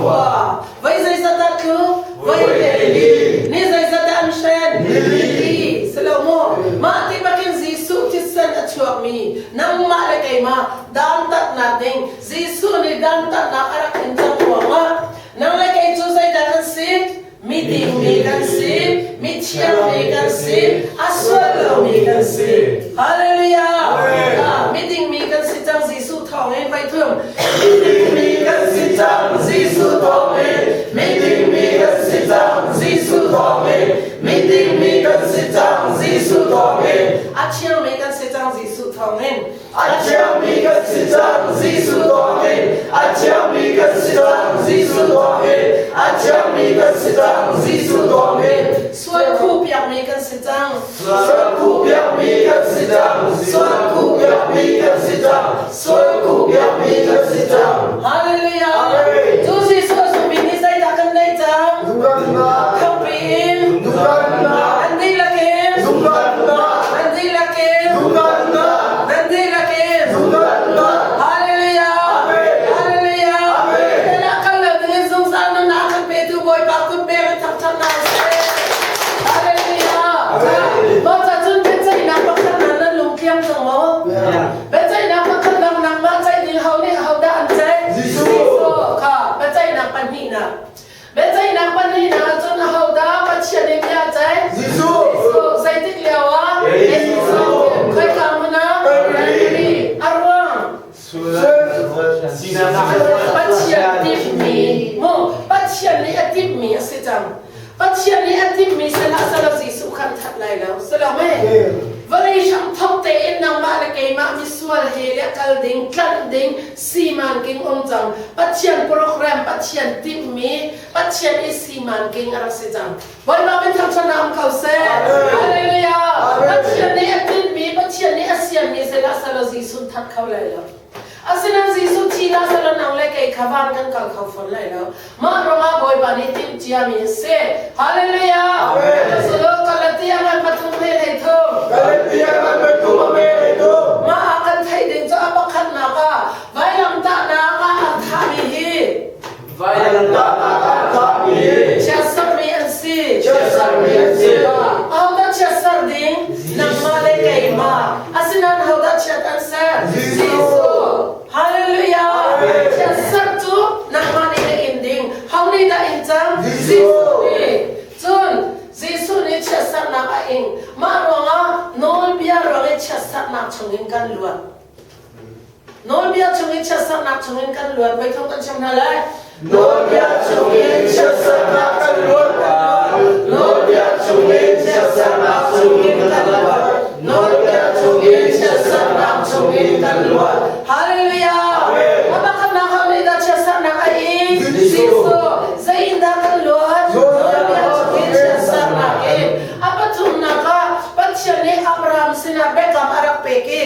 Voi zeizat dah tlu? Voi 12. Ni zeizat dah an hren? Nili. Si lo maw? Mah ti bakin Jesuh thisen a chuakmi nangmah le keimah dantatnak ding Jesuh nih dantatnak a rak in cang ruangah nang le kei cu zeidah kan si? Miding mi kan si, mithiang mi kan si, a sual lomi kan si. Hallelujah! Miding mi kan si cang Jesuh thawngin vai thum. Miding mi kan si cang Jesuh thawngin. Miding mi kan si cang Jesuh thawngin. Miding Jesuh thawngin. A thiangmi kan si cang Jesuh thawngin. A thiangmi kan si cang Jesuh thawngin. A thiangmi kan si cang Jesuh thawngin. Sual khuh piakmi kan si cang. Sual khuh piakmi kan si cang. Sual khuh piakmi kan si cang. Sual khuh piakmi kan si cang. Hallelujah. Amen. Cu Jesuh a zummi nih zeidah kan neih cang? Zungzalnak. Thangpi in. Zungzalnak. An dihlak in. Zungzalnak. An dihlak in. Zungzalnak. An dihlak in. Zungzalnak. Hallelujah. Amen. Hallelujah. Amen. Kailah kal lo dingin zungzal nunnak kan petu Bawipa kut pek in thangṭhat hna usih. Hallelujah. Amen. Mah ca cun biaceihnak pakhat na nan lungthiang cang maw? Biaceihnak pakhat nak nangmah ceih ding ho nih hodah an ceih? Jesuh. Jesuh kha biaceihnak pahnihnak. Biaceihnak pahnihnak ahcun ahodah Pathian nih bia ceih? Jesuh. Jesuh. Zeitik lio ah? Jesuh. Khoika hmun ah? Calvary. A ruang? Pathian timhmi mu Pathian nih a timhmi a si cang. Pathian nih a timhmi sihlah selaw Jesuh khan that lai lo. Selaw me. Vawlei hram thok tein nangmah le keimah misual he le kal ding, tlanh ding, siman king um cang. Pathian program, Pathian timhmi, Pathian i siman king a rak si cang. Bawipa min thangṭhatnak um ko seh. Hallelujah. Pathian nih a tinhmi, Pathian nih a sianmi sihlah selaw Jesuh that kho lai lo. Asinain Jesuh thi hlah selaw nang le kei kha van kan kal kho fawn lai lo. Mah ruangah Bawipa nih timh ciami a si. Hallelujah. Sulu Galatia ngan pathum he hlei thum. Galatia ngan pathum he hlei thum. Mah ah kan theih ding cu a pakhatnak ah vailamtahnak ah an thahmi hi Vailamtahnak ah thahmi hi chiatsermi an si. Chiatsermi an si. Ahodah chiatser ding? Nangmah le keimah. Asinain hodah chiat an ser? Jesuh. Hallelujah. Chiatser cu nangmah nih na in ding. Ho nih dah in cang? Jesuh. nih. Cun Jesuh nih chiatsernak a ing. Mah ruangah nawlbia ruang i chiatsernak chungin kan luat. Nawlbia chungin chiatsernak chungin kan luat. Voi thong kan chim hna lai. Nawlbia chungin chiatsernak kan luat. Nawlbia chungin chiatsernak chungin kan luat. Nawlbia chungin chiatsernak chungin kan luat. Hallelujah. Amen. A pakhatnak ho nih dah chiatsernak a ing? Jesuh. Zei in dah kan luat? Nawlbia chungin chiatsernak in. A pathumnak ah Pathian nih Abraham sinah biakam a rak pek i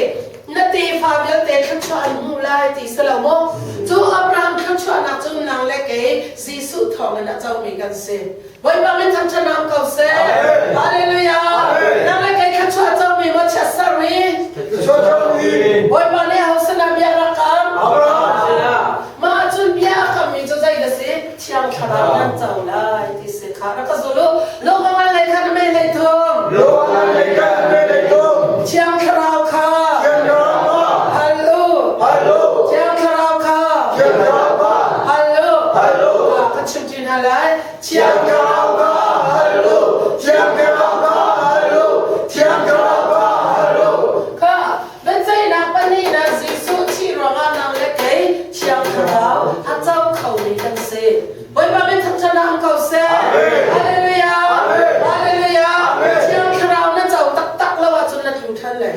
na tefa vialte thluachuah an hmuh lai ti si lo maw? Cu Abraham thluachuahnak cu nang le kei Jesuh thawngin a comi kan si. Bawipa min thangṭhat ko seh. Hallelujah. Nang le kei thluachuah comi maw chiatsermi? Thluachuah comi. Bawipa nih aho sinah bia rak kam? Abraham sinah. Mah cun bia a kammi cu zei na si? Thiang Thlarau nan co lai ti si kha rak ka zul u. Lung lei khan mei lei thum. Lung lei khan mei lei thum. Thiang Thlarau kha. Thiang Thlarau kha. Hal u. Hal u. Thiang Thlarau kha. Thiang Thlarau kha. Hal u. Hal u. Ka chim ṭi hna lai. Thiang Thlarau kha hal u. Thiang Thlarau kha hal u. Thiang Thlarau kha hal u. Kha biaceihnak pahnihnak Jesuh thih ruangah nang le kei Thiang Thlarau a co khomi kan si. Bawipa min thangṭhatnak um ko seh. Hallelujah. Hallelujah. Thiang Thlarau na co taktak lo ahcun na tlu ṭhan lai.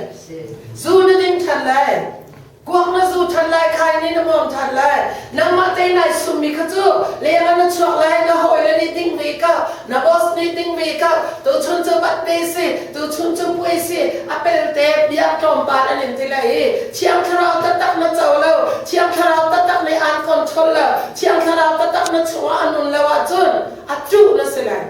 Zu na ding ṭhan lai. Kuak na zu ṭhan lai, khai nih na hmawm ṭhan lai. Nangmah te nai summi kha cu leng ah na chuak lai, na hawile nih ding ve ka, na boss nih ding ve ka, tuchun cu birthday si, tuchun cu puai si, a pelte bia tlawmpal an in ti lai i Thiang Thlarau taktak na co lo, Thiang Thlarau taktak nih aan control lo, Thiang Thlarau taktak na chungah a nun lo ahcun a cuh na si lai.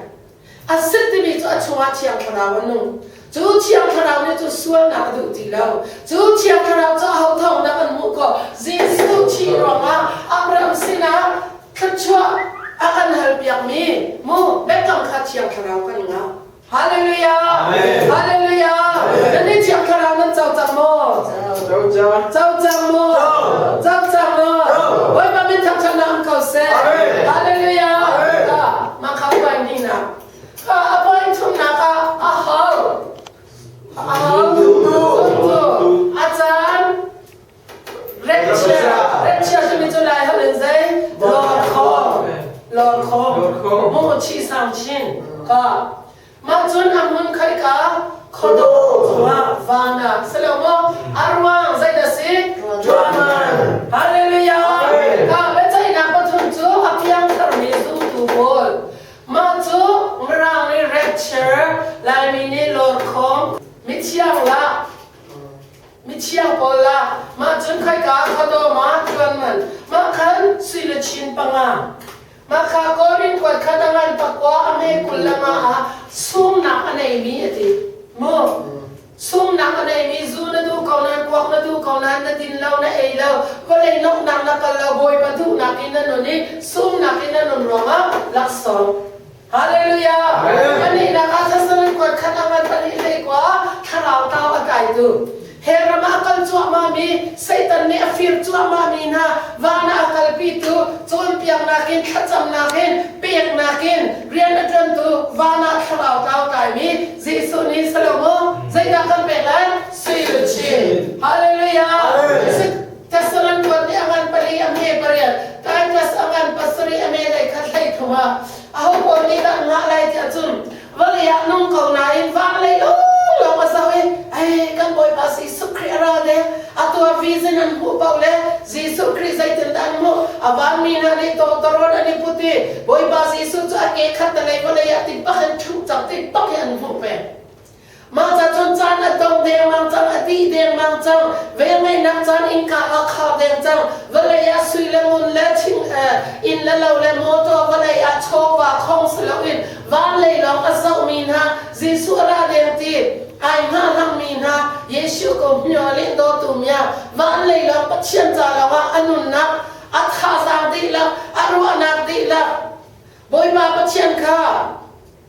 A sit timi cu a chungah Thiang Thlarau a nung. Cu Thiang Thlarau nih cu sualnak a duh ti lo. Cu Thiang Thlarau cu aho thawng dah kan hmuh khawh? Jesuh thih ruangah Abraham sinah thluachuah a kan halpiakmi mu biakam kha Thiang Thlarau kan ngah. Hallelujah! Hallelujah! Nan nih Thiang Thlarau nan co cang maw? Co cang. Co cang maw? Co cang maw? Bawipa min thangṭhatnak um ko seh. Hallelujah! Mah kha point hnihnak. Kha a point thumnak ah a hau. A hau. Zumtu. A caan Retchia. Retchia timi cu Lai holh in zei? Lawr khawm. Lawr khawm. Mu chi sang chin. Ka. Mah cun a hmun khoi ka khuadawm cungah van ah si lo maw? Aruang zeidah si? Tuanman. Hallelujah. Ka biaceihnak pathum cu a piangtharmi zumtu pawl. Mah cu Mirang nih rapture, Laimi nih lawrkhawm, mithiang lah, mithiang pawl lah, mah cun khoika khuadawm ah tuanman. Mah khan sui le chin panga. Mah kha Korin kuat kha dangan pakua a me 20 le nga ah sungnak a neimi a ti. Mu. Sungnak a neimi zu na duh ko nain kuak na duh ko nain na din lo na ei lo vawlei noknak na kal lo Bawipa duhnak in na nun i sungnak in na nun ruangah laksawng. Hallelujah. Pahnihnak ah Thessalon kuat khat a ngan pahnih hlei kua thlarau tau a tlaitu. Hell ram ah a kal cuahmahmi Satan nih a fir cuahmahmi hna van ah a kalpitu cawnpiaknak in thlacamnak in peknak in rian a ṭuantu van ah thlarau tlau tlaimi Jesuh nih Salomo zeidah kan pek lai? Sui luchin. Hallelujah. Thessalon kuat nih a ngan pali a hme pariat Titus a ngan pasarih a me lei khat hlei thum ah aho pawl nih dah ngah lai tiah cun vawlei ah nung ko nain van lei lawnglawng a zoh i ei kan Bawipa Jesuh Khrih a ra le atu ah vision an hmuh paoh le Jesuh Khrih zeitindah an hmuh a vanmi hna nih tawtawrawn an i put i Bawipa Jesuh cu a ke khat lei vawlei ah ti bak in ṭhu cang ti bak hi an hmuh peng. Mah ca cun caan a dong dengmang cang, a dih dengmang cang, velngeihnak caan innka a khar deng cang, vawlei ah sui le ngun le thing inn le lo le motor vawlei ah chawva khong si loin van lei lawng a zohmi hna Jesuh a ra deng ti ai hngahhlangmi hna Jesuh ko hmio le dawtu mia van lei lawng Pathian ca lawng ah a nunnak a thazaang dihlak a ruahnak dihlak Bawipa Pathian kha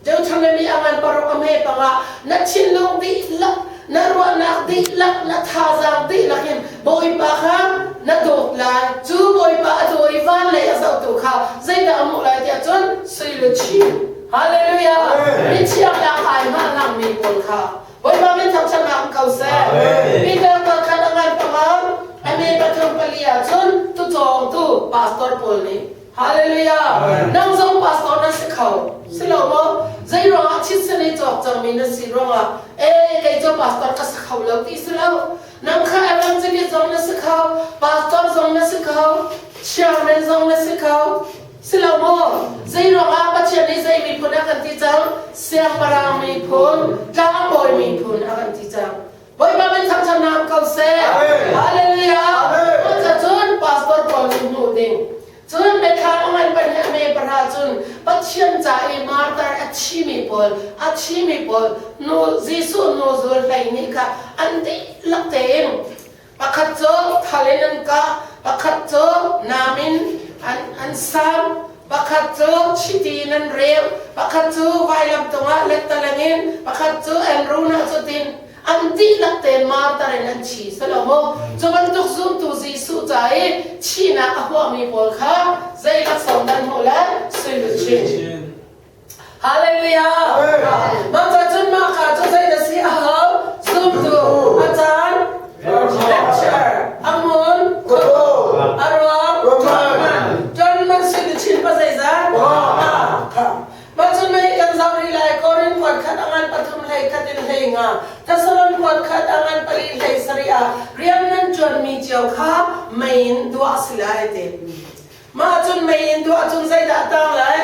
Deuteronomy a ngan paruk a hme pangah na thinlung dihlak na ruahnak dihlak na thazaang dihlak in Bawipa kha na dawt lai cu Bawipa a daw i van lei a zohtu kha zeidah a hmuh lai tiah cun sui le chin Hallelujah mithiang lak ai hngahhlangmi pawl kha Bawipa min thangṭhatnak um ko seh Peter pa khan a ngan panga a me pathum pali ah cun tucawngtu pastor pawl nih Hallelujah. Nang zong pastor na si kho. Si lo maw? Zei ruangah thisen i cawk cangmi na si ruangah ee kei cu pastor ka si kho lo ti si lo. Nang kha evangelist zong na si kho, pastor zong na si kho, chairman zong na si kho. Si lo maw? Zei ruangah Pathian nih zei miphun a kan ti cang? Siangpahrang miphun, tlangbawi miphun a kan ti cang. Bawipa min thangṭhatnak ko seh. Hallelujah. Cucun pastor pawl nih hmuh ding. Cun biathlam a ngan pahnih a me pahra cun Pathian ca i martar a thimi pawl a thimi pawl nu Jesuh nu zul 12 kha an dihlak tein pakhat cu thal in an kah, pakhat cu nam in an sam, pakhat cu chiti in an reu, pakhat cu vailam tungah lettaleng in, pakhat cu Andrew nah cutin an dihlak tein martar in an thi selo mu. Cu bantuk zumtu Jesuh ca i thihnak a huahmi pawl kha zei laksawng dan hmuh le sui luchin. Hallelujah! Mah ca cun mah kha cu zei na si a hau? Zumtu, a caan, lecture, a mun, a ruang, ṭuan man si na chin pa zeizat? Mah cun mei kan zoh rih lai Korin kuat khat a ngan pathum hlei khat in hlei nga Thessalon kuat khat a ngan pali hlei sarih ah rian nan ṭuanmi cio kha mei in duah si lai ti. Mah cun mei in duah cun zeidah a tang lai?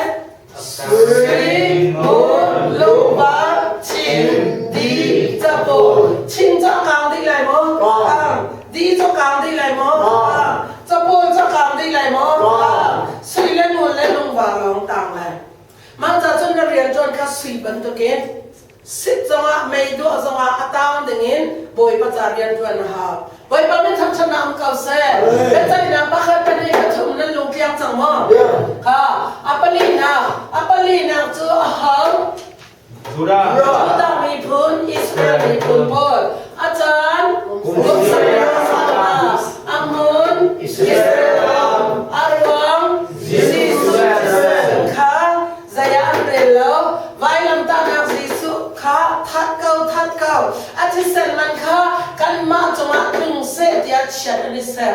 Sui, ngun, lungvar, chin, di, capawl. Chin cu a kang dih lai maw? Kang. Di cu kang dih lai maw? Kang. Capawl cu kang dih lai maw? Kang. Sui le ngun le lungvar lawng tang lai. Mah ca cun na rian ṭuan kha sui bantukin sit zongah mei duah zongah a tang dingin Bawipa ca rian ṭuan a hau. Bawipa min thangṭhatnak um ko seh. Biaceihnak pakhat pahnih pathum nan lung tliang cang maw? Kha a palinak a palinak cu a hau. Judah Judah miphun Israel miphun pawl a caan kum a hmun Israel a ruang Jesuh kha zei ah an rel lo vailamtahnak Jesuh kha that ko that ko a thisen man kha kanmah cungah tlung seh tiah chiat an i ser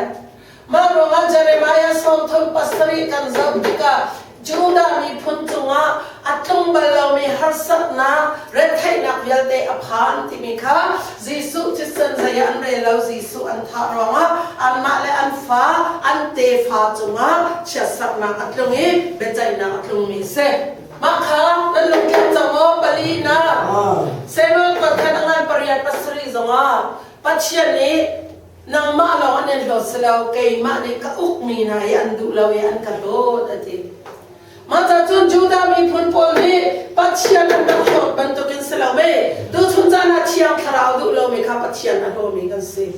mah ruangah Jeremiah 37 kan zoh tikah Judah miphun cungah a tlung bal lomi harsatnak retheihnak vialte a phan timi kha Jesuh thisen zei zei ah an rel lo. Jesuh an thah ruangah anmah le an fa, an tefa cungah chiatsaknak a tlung i biaceihnak a tlungmi a si. Mah kha nan lungthin cang maw? Palinak. Samuel kuat khan a ngan pariat pasarih zongah Pathian nih nangmah lawng an in hlawt si lo, keimah nih ka ukmi hna hi an duh lo i an ka hlawt a ti. Mah ca cun Judah miphun pawl nih Pathian an rak hlawt bantukin si lo mei, tuchun caan ah Thiang Thlarau duh lomi kha Pathian a hlawmi kan si.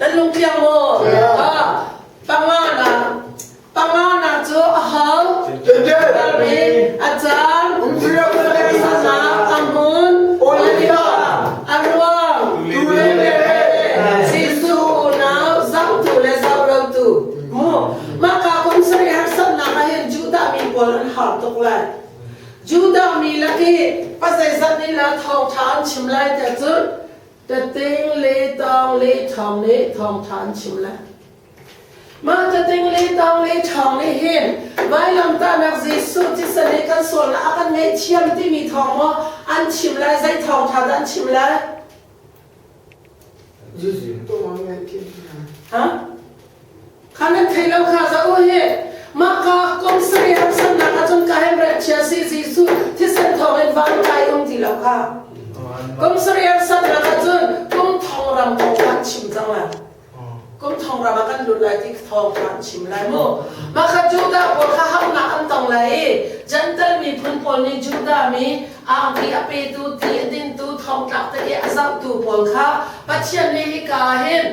Nan lungtliang maw? Panga na panga na cu a hau a caan sana a hmun a ruang Jesuh unau zohtu le zohlotu mu Mah kum sarih harsatnak ah hin Judah mi pawl an har tuk lai. Judah mi lak i pazeizat nih lah thawngṭha an chim lai tiah cun tating le tawng le ṭhawng nih thawngṭha an chim lai. Mah tating le tawng le ṭhawng nih hin vailamtahnak Jesuh thisen nih kan sualnak a kan ngaihthiam timi thawng maw an chim lai, zei thawngṭha dah an chim lai? Ha? Kha nan thei lo kha za u hi. Mah ka kum sarih harsatnak ahcun ka hem rel chia si Jesuh thisen thawng in van kai um ti lo kha. Kum sarih harsatnak ahcun kum thong ram kong kan chim cang lai. Kum thong ram ah kan lut lai ti thawng kha an chim lai mu. Mah kha Judah pawl kha harnak an tong lai i Gentle miphun pawl nih Judah mi angki a petu, ti a dintu, thongtlak te i a zohtu pawl kha Pathian nih hika ah hin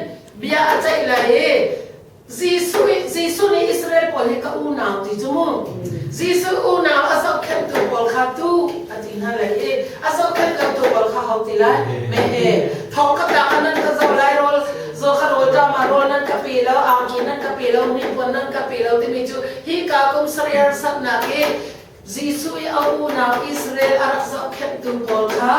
bia a ceih lai i Jesuh Jesuh nih Israel pawl hi ka unau ti cu mu. Jesuh unau a zohkhenhtu pawl kha tu a ti hna lai i a zohkhenh lotu pawl kha ho ti lai? Mehe. Thong ka tlak ah nan ka zoh lai rawl zaw kha rawl ṭam ah rawl nan ka pe lo, angki nan ka pe lo, hnipuan nan ka pe lo timi cu hika kum sarih harsatnak i Jesuh i a unau Israel a rak zohkhenhtu pawl kha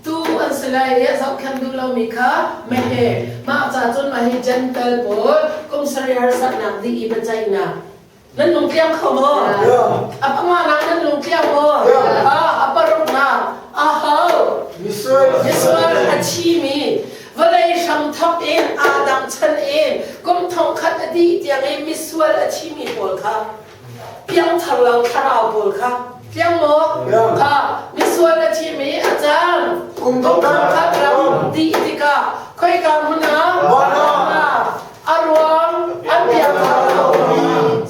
tuu an si lai i a zohkhenh duh lomi kha meheh. Mah ca cun mah hi Jentail pawl kum sarih harsatnak dih i biaceihnak. Nan lungtliang kho maw? A panganak nan lungtliang maw? A paruknak a ho? Misual a thimi vawlei hramthawk in Adam chan in kum thongkhat a dih tiang i misual a thimi pawl kha piangthar lo thlarau pawl kha tliang maw kha misual a thimi a cang kum thongkhat ram dih tikah khoika hmun ah a ruang an piangthar lo mi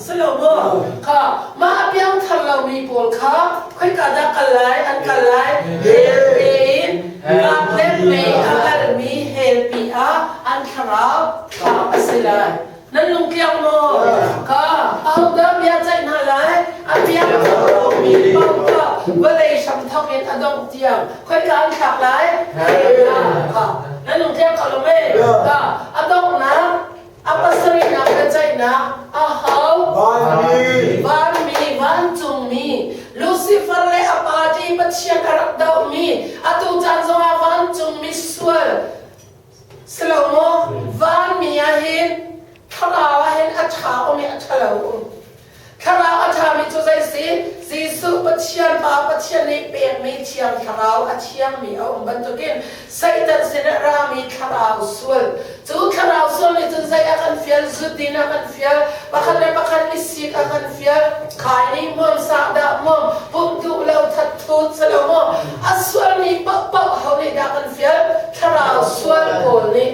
si lo maw kha mah a piangthar lomi pawl kha khoika dah kal lai an kal lai hell tein ngaklet mei a kalmi hell pi ah an thlarau thlak a si lai Nan lungtliang maw? Kha ahodah bia ceih hna lai? A piang mi paoh kha vawlei hramthawk in a dongh tiang khoika an thlak lai? Kha nan lungtliang kho lo mei? Kha a donghnak a pasarihnak biaceihnak a hau vanmi vancungmi Lucifer le a party Pathian a rak dohmi atu caan zongah vancungmi sual Silo maw vanmi ah hin thlarau ah hin a ṭha um i a ṭhalo um. Thlarau a ṭhami cu zei si? Jesuh Pathian Pa Pathian nih pekmi Thiang Thlarau a thiangmi a um bantukin Satan sin ah rami thlarau sual. Cu thlarau sual nih cun zei a kan fial? Zudin a kan fial, pakhat le pakhat i sik a kan fial, khai nih hmuam, sahdah hmuam, pumh duh lo, that thut si lo maw? A sualmi paohpaoh ho nih dah kan fial? Thlarau sual pawl nih.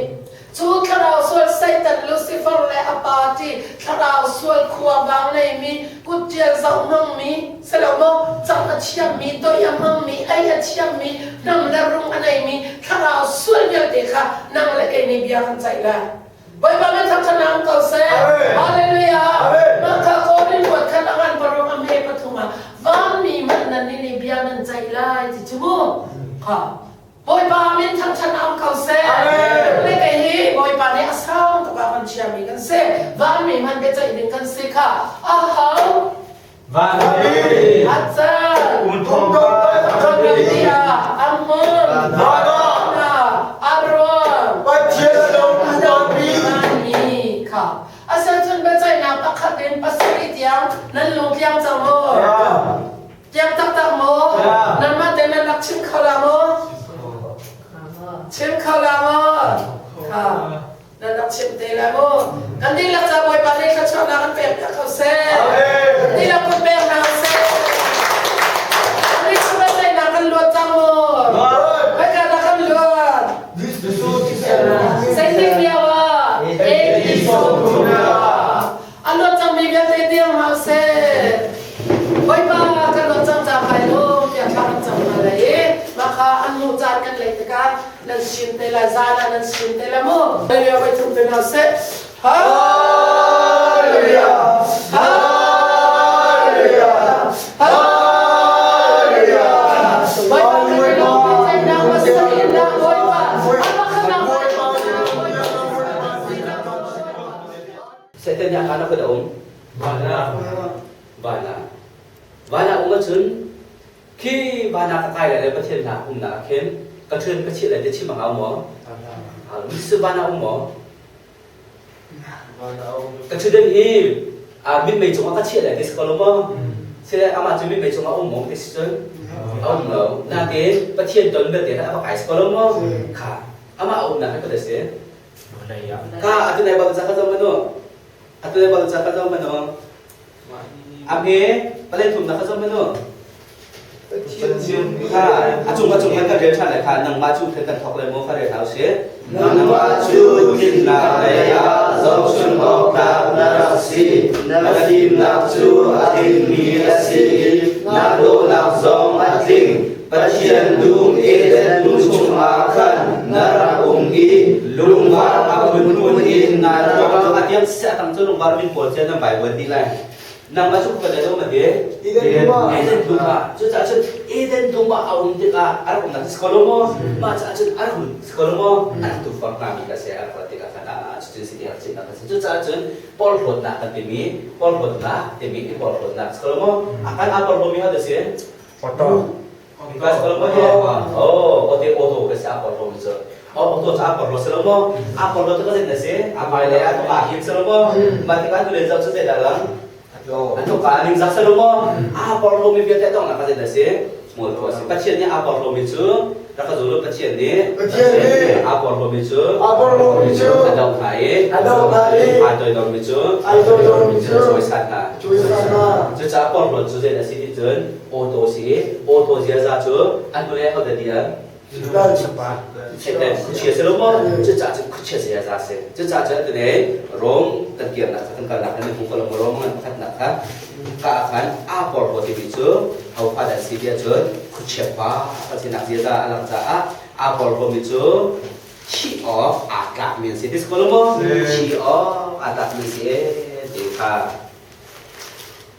Cu thlarau sual Satan, Lucifer le a party, thlarau sual khuavang neimi, kutṭial zoh hmangmi, si lo maw? Cang a thiammi, toi a hmangmi, ei a thiammi, hnam le rung a neimi, thlarau sual vialte kha nang le kei nih bia kan ceih lai. Bawipa min thangṭhat am ko seh. Hallelujah. Mah kha Korin kuat khan a ngan paruk a hme pathum ah vanmi hmanh nan nih nih bia nan ceih lai ti cu mu. Kha. Bawipa min thangṭhat am ko seh. Le kei hi Bawipa nih a sang tuk ah kan chiami kan si. Vanmi hmanh biaceih ding kan si kha a hau. Vanmi. A caan. Tiah a hmun. A ruang. Pathian vanmi. Vanmi kha. Asacun biaceihnak pakhat in pasarih tiang nan lung tliang cang maw? Tiang taktak maw? Nanmah te nan rak chim kho la maw? Chim kho la maw? Kha. chim te lai mu. Kan dihlak ca Bawipa nih thluachuahnak an pek piak ko seh. Kan dihlak kun pek hna seh. Kan nih sualnak kan luat cang mu. Hoi ka dah kan luat. Zeitik lio ah? AD A luat cangmi vialte tiang hna seh. Bawipa kan luat cang ca kai lo tiah thla kan cam hna lai i mah kha an hmuh caan kan lei tikah nan sim te lai zan ah nan sim te lai mu. Hallelujah voi thum te hna seh. Hallelujah! Hallelujah! Hallelujah! Bawipa kan i lawm i tleinak masainak Bawipa a Satan nih a kaan a kan um. Van ah. Van ah. Van ah um ahcun khi van ah ka kai lai le Pathian hna umnak ah khin ka ṭhian ka chih lai ti chim a hau maw? Hau. Jesuh van ah um maw? Ka ṭhutdan hi minmei cungah ka chiah lai ti si ko lo maw? Sile amah cu minmei cungah um maw ti si cun a um lo. Nain Pathian ton vialte kha a va kai si ko lo maw? Kha amah a umnak hi ka si. Ka atu nai bal ca ka zo manu. Atu nai bal ca ka zo manu. A hme palei thum na ka zo manu. Kha a cung a cung kan rel ṭhan lai kha nangmah cu khan kan thawk lai maw kha rel hau si. Nangmah cu dinnak lei ah zohchun awk tlak na rak si. Na fimnak cu a dingmi a si i na dawhnak zong a tling. Pathian dum Eden dum chungah khan na rak um i lungvar a phunphun in na rak A tiang seh tang cu lungvar min pawl cu nan Bible dih lai. Nangmah cu ka lo ma de? Eden dum ah. Eden dum ah. Cucaah cun Eden dum ah a um tikah a rak umnak si ko lo maw? Mah caah cun a rak um si ko lo maw? A rak tufang hngami ka si a rak tikah khan ah cutin si ti rak chimnak a si. Cucaah cun porhlawtnak kan timi porhlawtnak timi i porhlawtnak si ko lo maw? A kan aa porhlawmi ho dah si? Auto. Kas ko lo maw he? Oh, ote auto ka si a porhlawmi cu. Oh, auto cu aa porhlaw si lo maw? Aa porhlaw cu ka zei na si? A hmailei ah aa him si lo maw? Mah tikah tu le zoh cu zeidah lang? An thawk a ningzak si lo maw? Aa porhlawmi vialte donghnak ka zei na si? Mualpho a si. Pathian nih aa porhlawmi cu rak ka zul u Pathian nih Pathian nih aa porhlawmi cu aa porhlawmi cu a doh hna i a doh hna i ai toidormi cu ai toidormi cu a cawisan hna. Cawisan hna. Cucaah porhlawt cu zei a si ti cun auto si i auto ziaza cu an hnulei ho dah di an? Satan khuachia si lo maw? Cucaah cun khuachia ziaza si. Cucaah cun tune Rom kan kirnak kha kan kalnak kan hmu ko lo maw Rom ngan pakhatnak kha ka ah khan aa porhlaw timi cu hofa dah si tiah cun khuachia pa kan sinak ziaza a lang caah aa porhlawmi cu thih awk aa tlakmi an si. Ti si ko lo maw? Thih awk aa tlakmi an si ti kha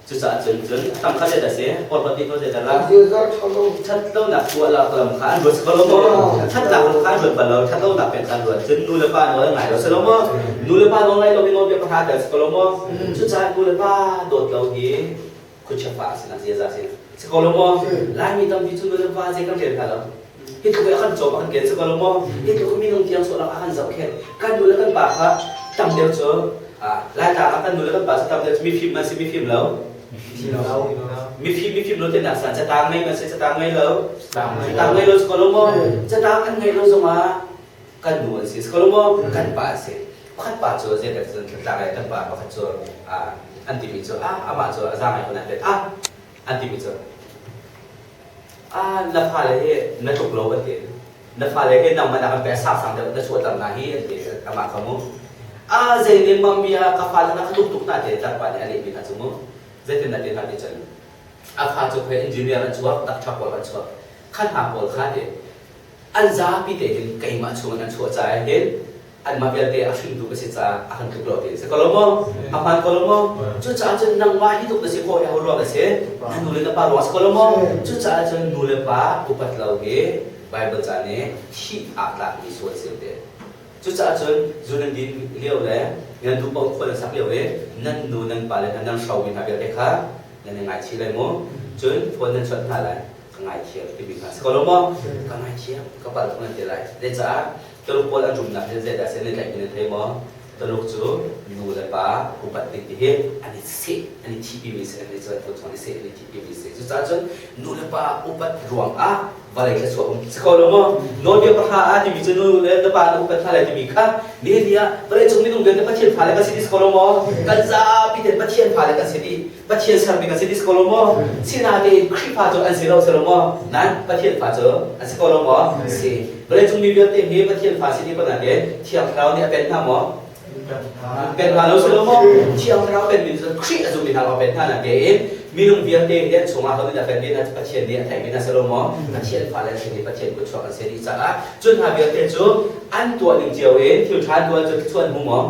Cucaah cun cun a tam kha zeidah a si? Porhlawt ti ko zeidah la? Ṭhat lonak tuah lak lam kha an ruat si ko lo maw? Ṭhatnak lam kha an ruat bal lo, ṭhat lonak pek kha an ruat. Cun nu le pa nawl an ngai lo si lo maw? Nu le pa nawl ngaih lo hi nawlbia pahra tel si ko lo maw? Cucaah nu le pa dawt lo hi khuachia fa a sinak ziaza a si. Si ko lo maw? Laimi tampi cu nu le pa zei kan rel hna lo. Hi tluk i a kan cawm a kan ken si ko lo maw? Hi tluk i minung tiang sualak a kan zohkhenh. Kan nu le kan pa kha tam deuh cu Laitlang ah kan nu le kan pa cu tam deuh cu mifim man si mifim lo. Mifim mifim lo tinak san catang ngei man si catang ngei lo. Catang ngei lo si ko lo maw? Catang an ngei lo zongah kan nu an si si ko lo maw? Kan pa an si. Pakhat pa cu zeidah cun tlang le kan pa pakhat cu an timi cu amah cu a zaang ngai ko na an timi cu Ah, na fale hi na tluk lo an ti. Na fale hi nangmah nak an pe sangsang deuh na chuahter hna hi an ti amah kha mu. Ah, zei nih mam bia ka fale na ka tluk tuk hna ti tlangpa nih a lehmi hna cu mu. Zeitin na ti hna ti cun a fa cu khoi engineer an chuak, doctor pawl an chuak. Kha hna pawl kha ti an zapi te hin keimah chung in an chuah caah hin anmah vialte a hringtu ka si caah a kan tluk lo ti si ko lo maw? A hmaan ko lo maw? Cucaah cun nangmah hi tluk na si khawh hi ho ruang a si? Na nu le na pa ruang a si ko lo maw? Cucaah cun nu le pa upat lo hi Baibal ca nih thih aa tlakmi sual si te. Cucaah cun zu nan din lio le nan duh paoh khua nan sak lio i nan nu nan pa le hna nan hromi hna vialte kha nan i ngaichih lai mu. Cun phone nan chawnh hna lai. Ka ngaithiam timi kha si ko lo maw? Ka ngaithiam, ka palh tuk nan ti lai. Zeicah Tuluk pawl an rumnak hi zeidah a si nan tlaihmi nan thei maw? Taluk cu nu le pa upat ding ti hi an i seh, an i thihpimi si, an i cu an i seh, an i thihpimi si. Cucaah cun nu le pa upat ruang ah vawlei thluachuah um si ko lo maw? Nawlbia pahra ah timi cu nu le pa na upat hna lai timi kha nihin ni ah vawleicung minung vialte Pathian fale kan si dih si ko lo maw? Kan zapi tein Pathian fale kan si dih. Pathian sermi kan si dih si ko lo maw? Sinain Khrihfa cu an si lo si lo maw? Nan Pathian fa cu an si ko lo maw? Si. Vawleicung mi vialte hi Pathian fa si dih ko nain Thiang Thlarau nih a pen hna maw? Pen hna lo si lo maw? Thiang Thlarau penmi cu Khrih a zummi hna lawng pen hna na tein minung vialte hi an chungah ho nih dah penmi hna cu Pathian nih a theihmi hna si lo maw? Pathian fale an si dih, Pathian kutchuak an si dih caah cu hna vialte cu an tuah ning cio in thil ṭha tuah cu thluachuah an hmu maw?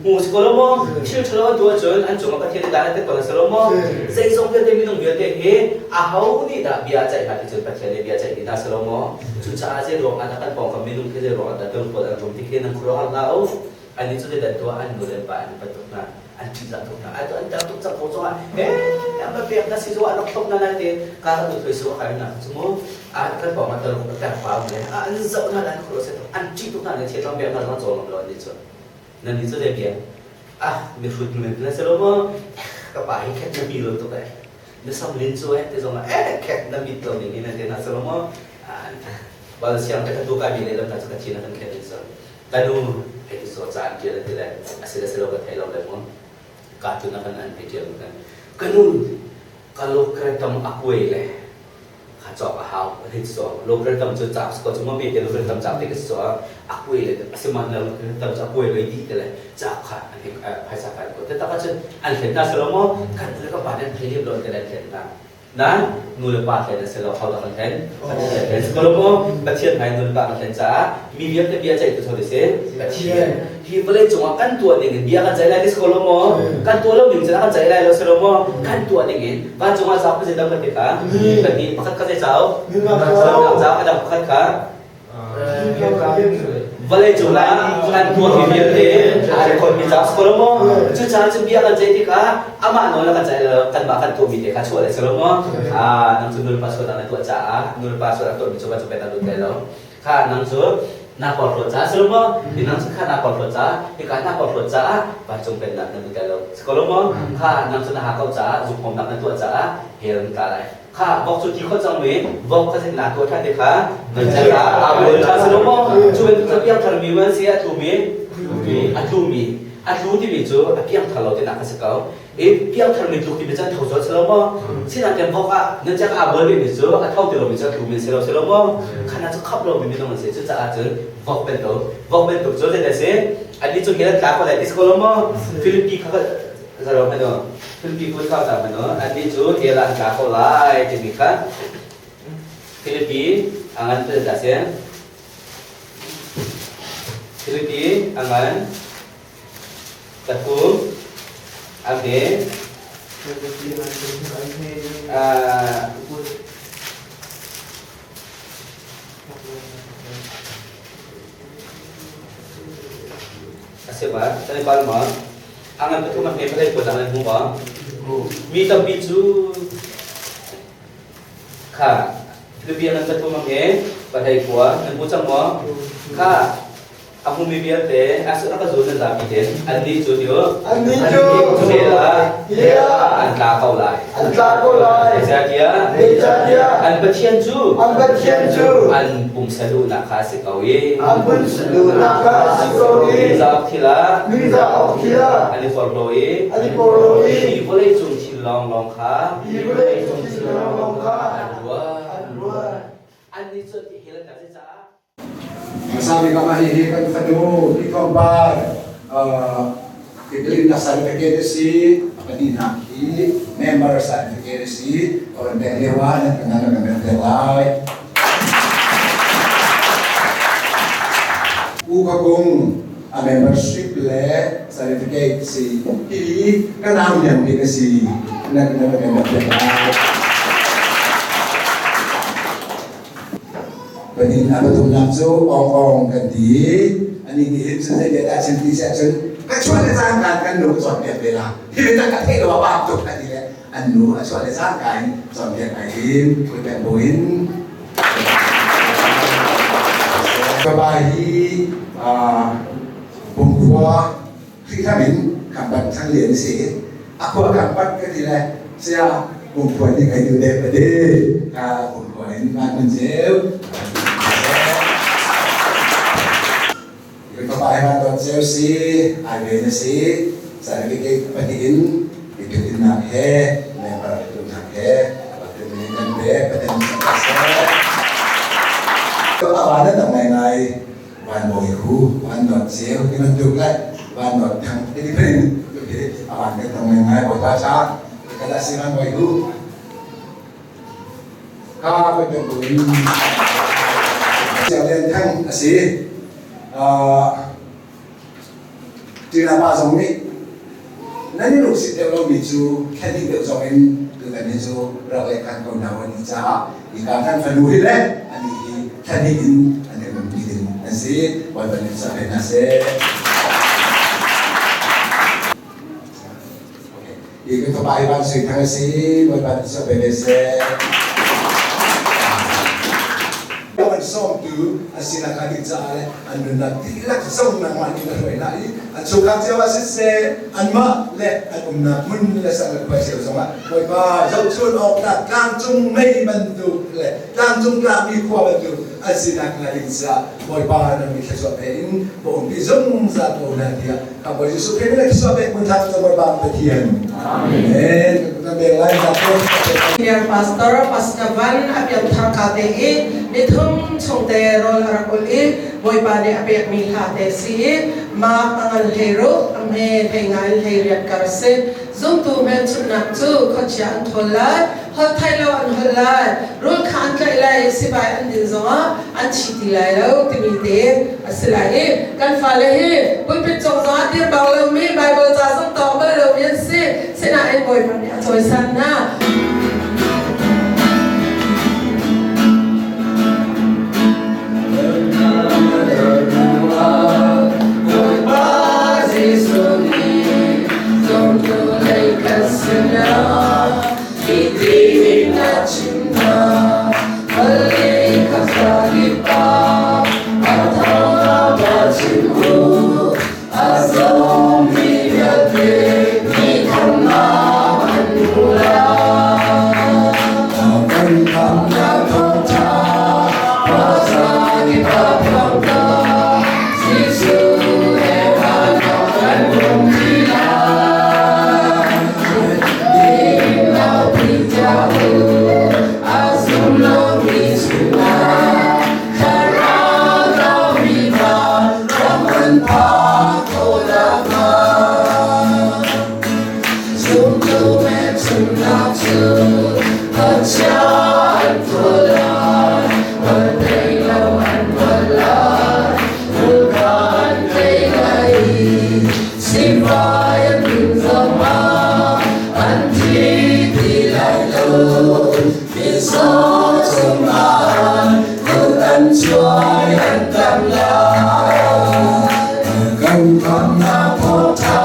Hmu si ko lo maw? Thil ṭhalo an tuah cun an cungah Pathian nih dan a tet ko hna si lo maw? Zeizong vialte minung vialte hi aho nih dah bia a ceih hna ti cun Pathian nih bia a ceih dih hna si lo maw? Cucaah zei ruang ah dah kan pawngkam minung khi zei ruang ah dah dawrpawl an rum ti khi nan khuaruahhar hlah u. Annih cu zeidah an tuah? An nu le an pa an upat tuk hna, an ṭihzah tuk hna. Atu an ter tuk cang ko zongah he an va pek na si zongah an rak thlop hna lai te ka ka tu thoi su a kai na cu mu. A kan pawng ah taluk a ter pa um le an zoh hna an khuaruah tuk an ṭih tuk hna le thiatlang pek hna zong an cawl ngam lo annih cu. Nan nih cu zei bia? Ah, mihrut men na si lo maw? Ka pa hi khet na mi lo tuk eh. Na sam lin cu eh ti zong ah eh khet na mit lo ning in na ti na si lo maw? Bal siang te ka tu kai mi le lam na cu ka thi na kan khet in so. Ka nu hei ti so caan tial ti le a si le si lo ka thei lo le mu. Ka tu na kan an hei tial kan. Ka nu ka lo kretam a kuai le kha cawk a hau a hei so local tam cu cauk ko cu ma me te local tam cauk te ka so a kuai le asiman na local tam cu a kuai ve di te le cauk kha an hei phaisa kai ko te tak cun an hlen na selo mo kan le ka pa nan thei lem lo te le hlen na na nu le pa hlen a si lo hau dak an hlen Pathian hlen si ko lo mo Pathian hmai nu le pa kan hlen caah mi vialte bia ceih tu so si Pathian hi vawlei cungah kan tuah ding in bia kan ceih lai ti si ko lo maw? Kan tuah lo ding cun kan ceih lai lo si lo maw? Kan tuah ding in vancung ah cauk zei dang kan ti kha pahnih pakhat kha zei cauk nunnak cauk a dang pakhat kha vawlei cungah kan tuah mi vialte aa record mi cauk si ko lo maw? Cucaah cun bia kan ceih tikah amah nawl kan ceih lo kanmah kan tuah mi te kha chuah lai si lo maw? Nang cu nulepa sualnak na tuah caah nulepa sualnak tuah mi cu vancung pennak lut lai lo. Kha nang cu na porhlawt caah si lo maw? Hi nang cu kha na porhlawt caah hika na porhlawt caah vancung pennak na lut lai lo. Si ko lo maw? Kha nang cu na hakkauh caah zumhawmnak na tuah caah hell na tla lai. Kha vok cu ti khawh cang mi vok kha na tuah ṭhan te kha nan caah aa bual ṭhan si lo maw? Cu bantuk cu piangthar mi man si a tlu mi a tlu mi a tlu timi cu a piangthar lo tinak a si ko. I piangthar mi tluk timi cu an tho zual si lo maw? Sinain vok ah nan cak aa bual mi cu a tho ti lomi cu a tlu mi si lo si lo maw? Khana cu khap lomi minung an si. Cucaah cun vok bantuk vok bantuk cu zeidah si? Annih cu hell an tla ko lai ti si ko lo maw? Philippi kha zaro hmanh u. Philippi kut kha ta hmanh u. Annih cu hell ah an tla ko lai timi kha Philippi a ngan dah si? Philippi a ngan Pathum a hme. A si ba? Kan i pal maw? A ngan pathum a hme palei pawl dang nan hmu maw? Mi tampi cu kha Philippine ngan pathum a hme palei khua nan hmu cang maw? Kha A hmumi vialte a rak zul nan zapi tein annih cu ti u. Annih cu hell ah an tla ko lai. An tla ko lai. Zeicahtiah Zeicahtiah an Pathian cu an Pathian cu an pumsa duhnak kha a si ko i an pumsa duhnak kha a si ko i ningzah awk thil ah ningzah awk thil ah an i porhlaw i an i porhlaw i hi vawlei cung thil lawnglawng kha hi vawlei cung thil lawnglawng kha an ruat. An ruat. Annih cu an hell an tla zeicah? Hmasa bik ah mah hihi kan fanu hi tlawmpal tipil certificate a si, a pahnihnak hi member certificate a si. Ka van pek lio ah nan kan kan pek pek lai. U Ka Kung a membership le certificate si. Hi ka nau lian bik a si. Nan kan kan pek pek lai. Panin a pathumnak cu Ong Ong kan ti i anih nih hin cun zei dah chim ti siah cun ka chuah le cangka in kan nu ka cawnpiak ve la hi biatak ka theih lo ah paam tuk a ti le an nu a chuah le cangka in cawnpiak ai tim pek buin ka pa hi Bungkhua. Khrihfa min Khampat Thang Lian a si i a khua Khampat ka ti le saya Bungkhua nih kai duh deuh ka ti. Ka Bungkhua in van hun ceu. Kan fapa hi van dawt ceu si, ai ve na si. Certificate pahnih in i he member nak he baptism kan pek Pathian seh. Awan na tam ngai van bawi hu van dawt ceu ti bantuk le van dawt thang ti phun hi awan kan tam ngai Bawipa ca kala si van bawi hu ka bantuk in Siang Lian Thang a si. Ṭina pa zong nih nan i lungsit deuh lomi cu thlen deuh zong in tutan hi cu rak leh khan ko hna u an ti caah hika kan fanu hi le anih hi thlen in an i umpi ding an si. Bawipa nih sa hna seh. Hi kan fapa hi van sui thang a si. Bawipa nih sa ve seh. An sawmtu a sinak a ding caah le an nunnak dihlak zong nangmah nih na hruai hna i an chungkhar cio ah siseh anmah le an umnak hmun le sang le khua cio zongah Bawipa zohchun awk tlak tlangcung mei bantuk le tlangcung tlakmi khua bantuk an sinak hnga ding caah Bawipa nan mi thluachuah pe in va umpi zungzal ko hna tiah kan Bawi Jesuh Khrih min thluachuah pek mun thla cu Bawipa Pathian. Amen. Senior Pastor Pastor Van a pianthar ka te i nithum chungte rawl a rak ul i Bawipa nih a pekmi hla te si i ma a ngan hlei ruk a hme hlei ngai hlei riat kar si. Zumtu hmelchunhnak cu khuachia an thawl lai, holh thai lo an holh lai, rul kha an tlaih lai i sivai an din zongah an thi ti lai lo timi te a si lai i kan fale hi pulpit cung zongah dir bang lomi Bible ca zong tawng bal lomi an si. Sinain Bawipa nih a cawisan hna. Bawipa Jesuh nih zumtu lei kan sinah hitin a chim hna. Vawlei khuazakip ah a thawng va chim u. A zummi vialte nih khamhnak an hmu lai. Kan khamhnak thawngṭha khuazakip ah phuang Jesuh he van ah kan um ṭi lai. Dinnak tiah u, a zum lomi chungah thlarau tlaumi van ram an phak khawh nakhnga. Zumtu hmelchunhnak cu Pathian tuah lai, van thei lo an hngalh lai, rul an tei lai i sivai an din zongah an thi ti lai lo. Mitzaw cungah kut an chuai an tam lai. Kan khamnak thawngṭha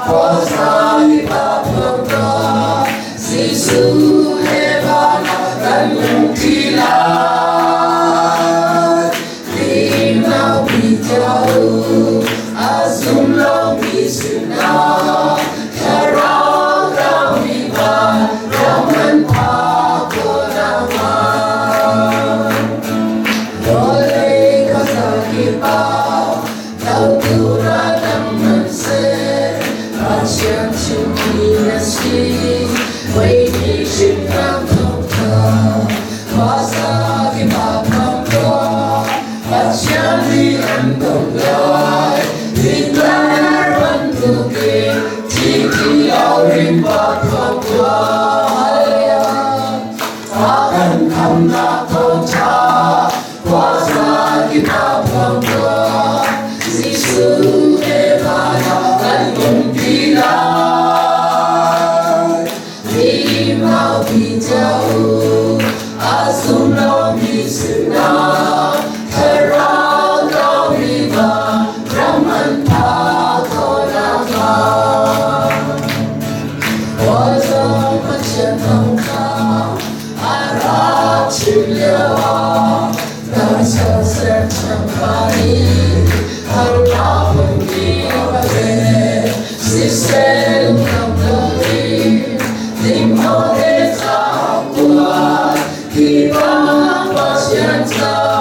khuazai pa phuang Jesuh he van ah kan um ṭi lai. Thimnak tiah u, a zum lomi sinah thlarau tlaumi van ram an phak khawh nakhnga. Vawlei khuazakip ah dotu raldang hmanhseh Pathian chimmi na si. Voihnih hrimhnak thawngṭha khuazakip ah phuang tuah. Pathian nih an dawt lai. Hitler bantukin thi ti lo rimpa phuang tuah. Hallelujah. A kan khamnak thawngṭha khuazakip ah phuang tuah. Jesuh he van ah kan umpi lai. Thimaupi tiah u, a zum lomi sinah thlarau tlaumi van ram an phak khawh nakhnga. Bawi Pathian thawngṭha a rak chim lioah nan ser thiangpa nih harnak phunpi a va pek. Sa.